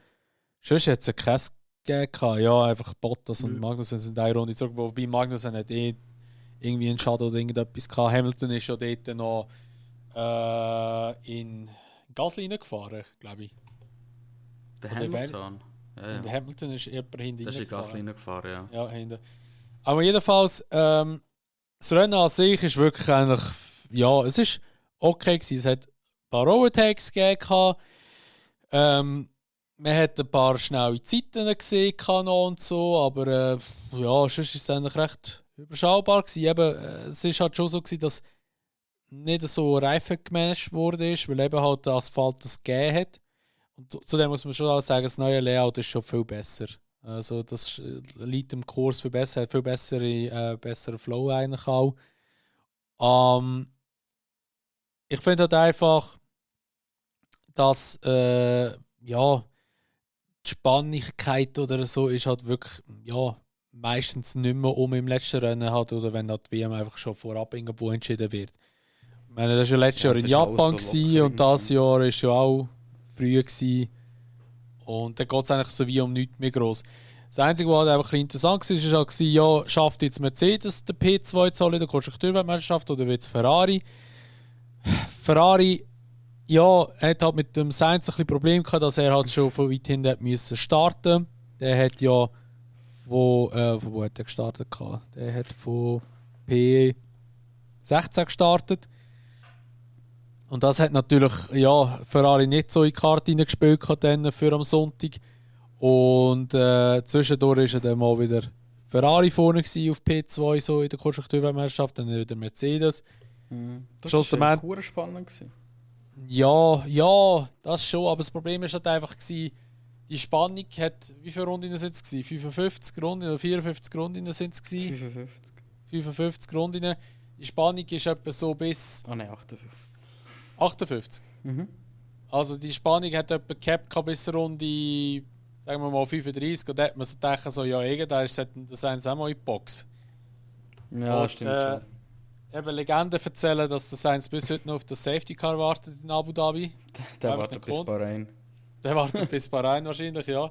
sonst hat es ja keinen gegeben. Ja, einfach Bottas und Magnussen sind eine Runde zurück, wobei Magnussen hat irgendwie einen Schaden oder irgendetwas gehabt. Hamilton ist ja dort noch in Gas reingefahren, glaube ich. Der Hamilton? Ja. Der Hamilton ist jemand hinten reingefahren. Der ist in Gas reingefahren, ja. Ja, hinten. Aber jedenfalls, das Rennen an sich ist wirklich eigentlich, ja, es ist okay gewesen. Es hat ein paar Overtakes gegeben. Man hat ein paar schnelle Zeiten gesehen und so, aber ja, sonst ist es eigentlich recht überschaubar gewesen. Eben, es ist halt schon so gewesen, dass nicht so Reifen gemanagt wurde, weil eben halt der Asphalt das gegeben hat. Und zudem muss man schon auch sagen, das neue Layout ist schon viel besser. Also das liegt im Kurs viel besser, hat viel besseren Flow eigentlich auch. Ich finde halt einfach, dass ja, die Spannigkeit oder so ist halt wirklich meistens nicht mehr im letzten Rennen halt, oder wenn halt die WM einfach schon vorab irgendwo entschieden wird. Ich meine, das war ja letztes Jahr in Japan so und das Jahr war ja auch früh gewesen. Und dann geht es eigentlich so wie um nichts mehr gross. Das Einzige, was halt einfach interessant war, war, ja, schafft jetzt Mercedes den P2 zu holen in der Konstrukteursweltmeisterschaft oder wird es Ferrari? Ferrari, ja, hat halt mit dem Sainz ein bisschen Problem gehabt, dass er halt schon von weit hinten müssen starten. Der hat ja wo hat er gestartet gehabt? Der hat von P16 gestartet. Und das hat natürlich Ferrari nicht so in die Karte hineingespielt für am Sonntag. Und zwischendurch ist er dann mal wieder Ferrari vorne gewesen, auf P2 so in der Konstrukteurweltmeisterschaft, dann wieder Mercedes. Das war sehr spannend. Ja, das schon. Aber das Problem ist halt einfach gewesen, die Spannung hat, wie viele Runden sind es gewesen? 55 Runden oder 54 Runden sind es gewesen? 55 Runden. Die Spannung ist etwa so bis... 58. Also die Spannung hat etwa gehabt bis Runde, sagen wir mal 35, und da hat man so gedacht, so, ja, irgendwann ist das eins auch mal in die Box. Ja, und, stimmt schon. Eben Legenden erzählen, dass das eins bis heute noch auf das Safety Car wartet in Abu Dhabi. Der wartet bis Bahrain. Der wartet bis Bahrain wahrscheinlich, ja.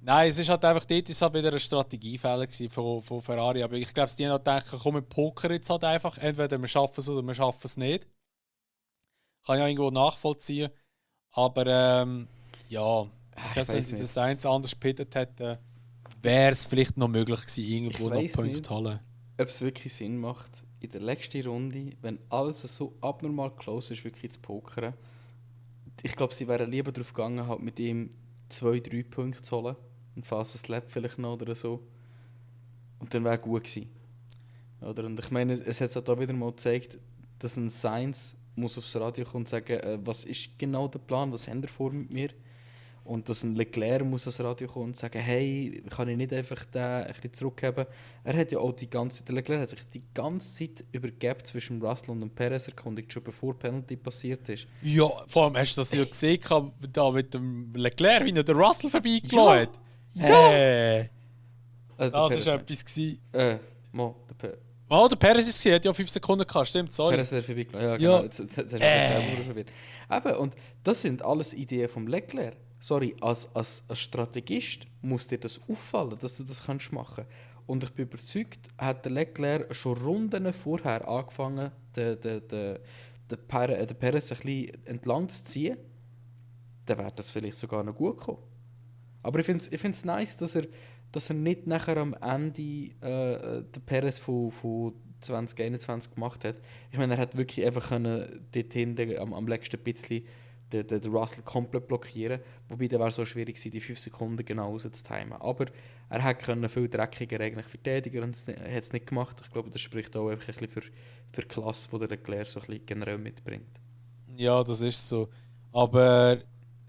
Nein, es ist halt einfach dort ist halt wieder ein Strategiefehler von Ferrari. Aber ich glaube, die haben halt gedacht, komm, wir pokern jetzt halt einfach. Entweder wir schaffen es oder wir schaffen es nicht. Kann ich ja irgendwo nachvollziehen. Aber ja, ich glaube, wenn sie das eins anders gepittet hätten. wäre es vielleicht noch möglich gewesen, irgendwo Ich noch weiss Punkte nicht. zu holen. Ob es wirklich Sinn macht, in der letzten Runde, wenn alles so abnormal close ist, wirklich zu pokern. Ich glaube, sie wären lieber darauf gegangen, halt mit ihm 2-3 Punkte zu holen. Ein Fast Slap vielleicht noch oder so. Und dann wäre gut gewesen. Oder? Und ich meine, es hat halt auch wieder mal gezeigt, dass ein Sainz muss aufs Radio kommen und sagen, was ist genau der Plan, was habt ihr vor mit mir? Und dass ein Leclerc muss ans Radio kommen und sagen, hey, kann ich nicht einfach den ein bisschen zurückgeben? Er hat ja auch der Leclerc hat sich die ganze Zeit über die Gap zwischen Russell und dem Perez erkundigt, schon bevor Penalty passiert ist. Ja, vor allem hast du das ja gesehen, da mit dem Leclerc, wie er den Russell vorbeigelassen hat. Ja. Hey. Der Das war Perez, etwas gewesen. der Oh, der Perez ist gesehen, hat ja 5 Sekunden gehabt, stimmt, sorry. Perez hat vorbeigelassen. Ja, Ja. genau. Jetzt hast du mich selber verwirrt. Eben, und das sind alles Ideen vom Leclerc. Sorry, als Strategist muss dir das auffallen, dass du das machen kannst. Und ich bin überzeugt, hat der Leclerc schon Runden vorher angefangen, den Perez ein bisschen entlang zu ziehen, dann wäre das vielleicht sogar noch gut gekommen. Aber ich finde es nice, dass er nicht nachher am Ende den Perez von 2021 gemacht hat. Ich meine, er hat wirklich einfach dort hinten am letzten bisschen den Russell komplett blockieren, wobei der war so schwierig gewesen, die 5 Sekunden genau rauszutimen. Aber er hätte viel dreckiger eigentlich verteidigen und er hat es nicht gemacht. Ich glaube, das spricht auch einfach ein bisschen für die Klasse, die der Leclerc so ein bisschen generell mitbringt. Ja, das ist so. Aber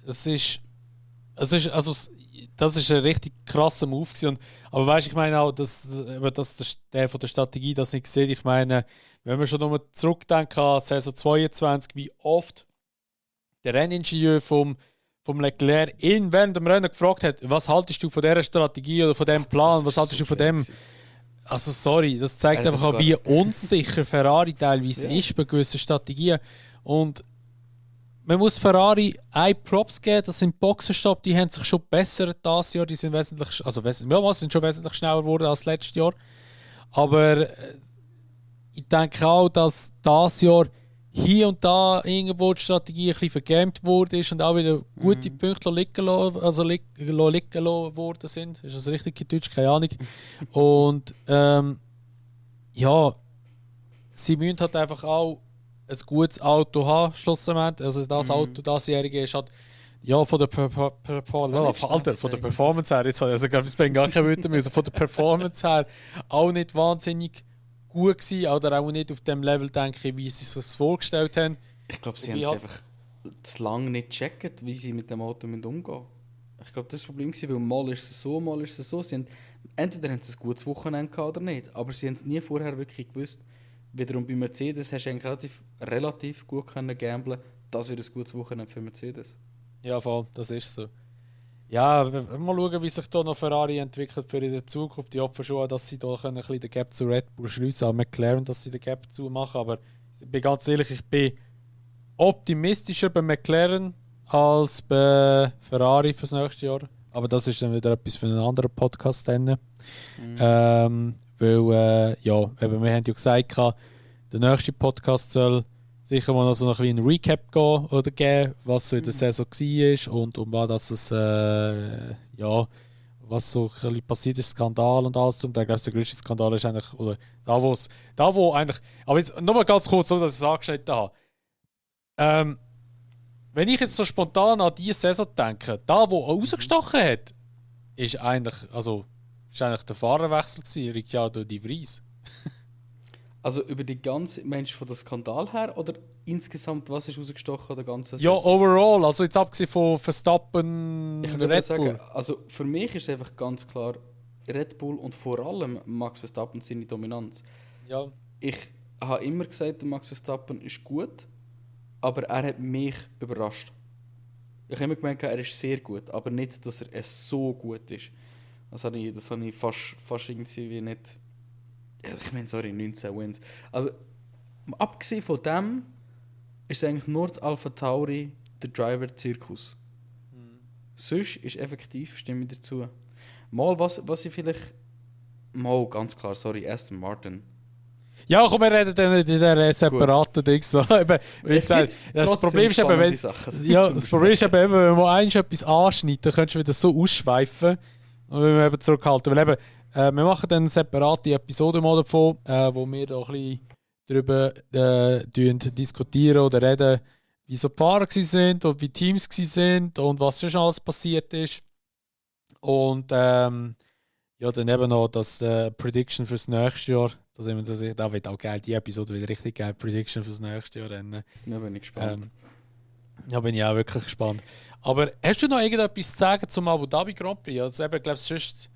das ist ein richtig krasser Move gewesen. Aber weißt, ich meine auch, dass der von der Strategie das nicht sieht. Ich meine, wenn wir schon nochmal zurückdenken an Saison 22, wie oft der Renningenieur vom Leclerc ihn während dem Rennen gefragt hat, was haltest du von dieser Strategie oder von diesem Plan, was haltest du von dem? Also sorry, das zeigt einfach auch, wie unsicher Ferrari teilweise ist bei gewissen Strategien. Und man muss Ferrari Props geben, das sind Boxenstopp, die haben sich schon bessert dieses Jahr, die sind sind schon wesentlich schneller geworden als letztes Jahr. Aber ich denke auch, dass dieses Jahr hier und da irgendwo die Strategie ein bisschen vergamed wurde und auch wieder gute Punkte liegen worden sind. Ist das richtig in Deutsch? Keine Ahnung. Und ja, sie müssen halt einfach auch ein gutes Auto haben, schlussendlich. Also das Auto, dasjährige ist halt von der Performance her, jetzt habe ich gar keine Wörter mehr, von der Performance her auch nicht wahnsinnig gut gewesen, oder auch nicht auf dem Level, denke ich, wie sie sich das vorgestellt haben. Ich glaube, sie haben es einfach zu lange nicht gecheckt, wie sie mit dem Auto umgehen müssen. Ich glaube, das war das Problem, weil mal ist es so, mal ist es so. Entweder haben sie ein gutes Wochenende gehabt oder nicht, aber sie haben es nie vorher wirklich gewusst. Wiederum bei Mercedes hast du eigentlich relativ gut gamblen. Das wird ein gutes Wochenende für Mercedes. Ja, voll, das ist so. Ja, mal schauen, wie sich da noch Ferrari entwickelt für in der Zukunft. Ich hoffe schon, dass sie da ein bisschen den Gap zu Red Bull schliessen, auch McLaren, dass sie den Gap zumachen. Aber ich bin ganz ehrlich, ich bin optimistischer bei McLaren als bei Ferrari fürs nächste Jahr. Aber das ist dann wieder etwas für einen anderen Podcast. Weil, wir haben ja gesagt, der nächste Podcast soll sicher mal noch so ein bisschen Recap gehen oder geben, was so in der Saison war und um was es was so ein bisschen passiert ist, Skandal und alles. Und ich glaube, der größte Skandal ist eigentlich, oder da wo eigentlich, aber jetzt nochmal ganz kurz, so dass ich es angeschnitten habe. Wenn ich jetzt so spontan an diese Saison denke, da wo er rausgestochen hat, ist eigentlich der Fahrerwechsel gewesen, Ricciardo Di Vries. Also über die ganze, Mensch von der Skandal her oder insgesamt, was ist rausgestochen an der ganzen Ja, Saison? overall, also jetzt abgesehen von Verstappen, Ich Red würde Bull. sagen, also für mich ist es einfach ganz klar Red Bull und vor allem Max Verstappen seine Dominanz. Ja. Ich habe immer gesagt, der Max Verstappen ist gut, aber er hat mich überrascht. Ich habe immer gemerkt, er ist sehr gut, aber nicht, dass er so gut ist. Das habe ich fast irgendwie nicht... Ja, ich meine, sorry, 19 Wins. Aber abgesehen von dem ist eigentlich nur die Alpha Tauri der Driver-Zirkus. Sonst ist effektiv, stimme ich dazu. Mal, was ich vielleicht... Mal, ganz klar, sorry, Aston Martin. Ja, komm, wir reden dann in dieser separaten Ding. So. Wie gesagt, das Problem ist eben, wenn man eins etwas anschneidet, dann könntest du wieder so ausschweifen. Und wir eben zurückhalten. Weil eben, wir machen dann eine separate Episode mal davon, wo wir da ein bisschen darüber diskutieren oder reden, wie so die Fahrer sind und wie Teams sind und was schon alles passiert ist. Und ja, dann eben noch das Prediction fürs nächste Jahr. Da wird auch geil, die Episode wird richtig geil. Prediction fürs nächste Jahr. Dann, Ja, bin ich gespannt. ja, bin ich auch wirklich gespannt. Aber hast du noch irgendetwas zu sagen zum Abu Dhabi Grand Prix? Also eben, ich glaube, sonst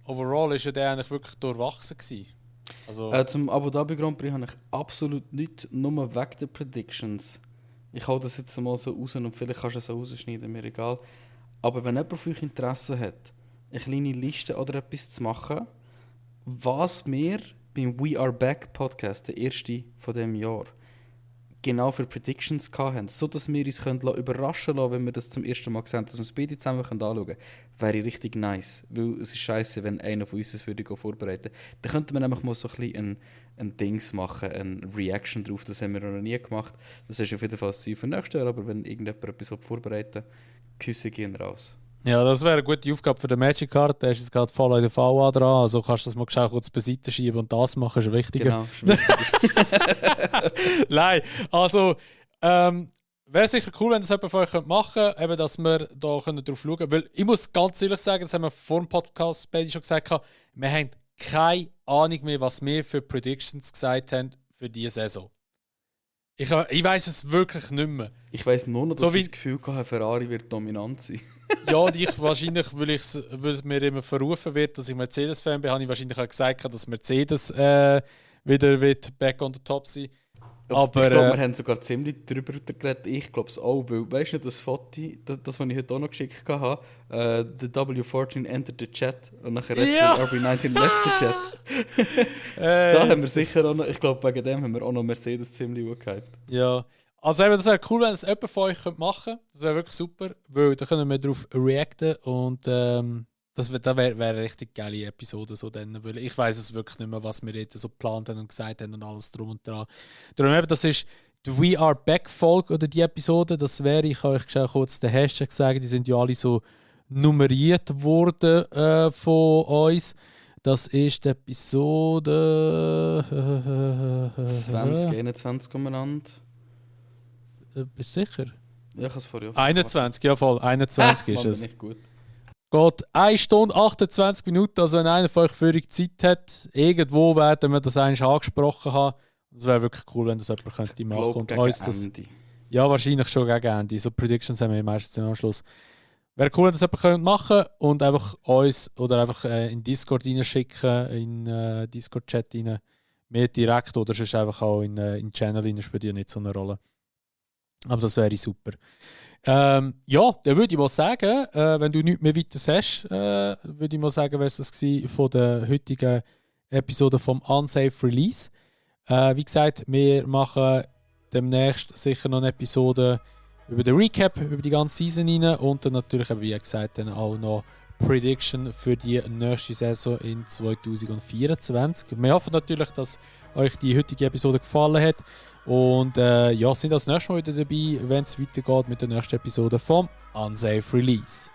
overall ist ja der eigentlich wirklich durchwachsen gewesen. Also, Zum Abu Dhabi Grand Prix habe ich absolut nichts, nur wegen der Predictions. Ich hau das jetzt mal so raus und vielleicht kannst du es so rausschneiden, mir egal. Aber wenn jemand von euch Interesse hat, eine kleine Liste oder etwas zu machen, was wir beim We Are Back Podcast, der erste von diesem Jahr, genau für Predictions hatten, so dass wir uns überraschen lassen, wenn wir das zum ersten Mal sehen, dass wir es beide zusammen anschauen können, wäre richtig nice. Weil es ist scheiße, wenn einer von uns es würde vorbereiten. Dann könnte man nämlich mal so ein bisschen ein Dings machen, eine Reaction drauf, das haben wir noch nie gemacht. Das ist auf jeden Fall das Ziel für nächstes Jahr, aber wenn irgendjemand etwas vorbereiten will, Küsse gehen raus. ja, das wäre eine gute Aufgabe für den Magic Card. Der ist jetzt gerade voll in der VA dran. Also kannst du das mal schnell kurz beiseite schieben und das machen, ist wichtiger. Genau, ist wichtig. Nein, also wäre sicher cool, wenn das jemand von euch machen könnte, eben, dass wir da drauf schauen können. Weil ich muss ganz ehrlich sagen, das haben wir vor dem Podcast beide schon gesagt, wir haben keine Ahnung mehr, was wir für Predictions gesagt haben für diese Saison. Ich weiss es wirklich nicht mehr. Ich weiss nur noch, dass So ich wie- das Gefühl hatte, Ferrari wird dominant sein. Ja, und ich wahrscheinlich, weil es mir immer verrufen wird, dass ich Mercedes-Fan bin, habe ich wahrscheinlich auch gesagt, dass Mercedes wieder wird back on the top sein. Aber, ich glaube, wir haben sogar ziemlich darüber geredet. Ich glaube es auch, weil, weißt du, das Foto, das was ich heute auch noch geschickt habe, the W14 entered the chat und nachher Ja. RB19 left the chat. Da haben wir sicher auch noch, ich glaube, wegen dem haben wir auch noch Mercedes ziemlich gut gehypt. Ja, also eben, das wäre cool, wenn es jemand von euch machen könnte. Das wäre wirklich super, weil da können wir darauf reacten und das wäre eine richtig geile Episode. So dann, weil ich weiß es wirklich nicht mehr, was wir jetzt so geplant haben und gesagt haben und alles drum und dran. Darum eben, das ist die We Are Back Folge oder die Episode. Das wäre, ich kann euch schnell kurz den Hashtag sagen, die sind ja alle so nummeriert worden von uns. Das ist die Episode 2021 umeinander. Bist du sicher? Ja, ich habe es vorher 21, ja voll, 21 ist Mann, es. nicht gut. Geht 1 Stunde 28 Minuten, also wenn einer von euch völlig Zeit hat, irgendwo werden wir das eigentlich angesprochen haben. Das wäre wirklich cool, wenn das jemand könnte Ich machen glaube, und gegen uns das. Ende. Ja, wahrscheinlich schon gegen Ende. So Predictions haben wir meistens am Schluss. Wäre cool, wenn das jemand könnte machen und einfach uns oder einfach in Discord reinschicken, in Discord-Chat rein. Mir direkt oder sonst einfach auch in den Channel rein, spielt ja nicht so eine Rolle. Aber das wäre super. Ja, dann würde ich mal sagen, wenn du nichts mehr weiter sagst, würde ich mal sagen, wäre es das gewesen von der heutigen Episode vom Unsafe Release. Wie gesagt, wir machen demnächst sicher noch eine Episode über den Recap, über die ganze Season rein und dann natürlich, wie gesagt, dann auch noch Prediction für die nächste Saison in 2024. Wir hoffen natürlich, dass euch die heutige Episode gefallen hat und ja, sind das nächste Mal wieder dabei, wenn es weitergeht mit der nächsten Episode vom Unsafe Release.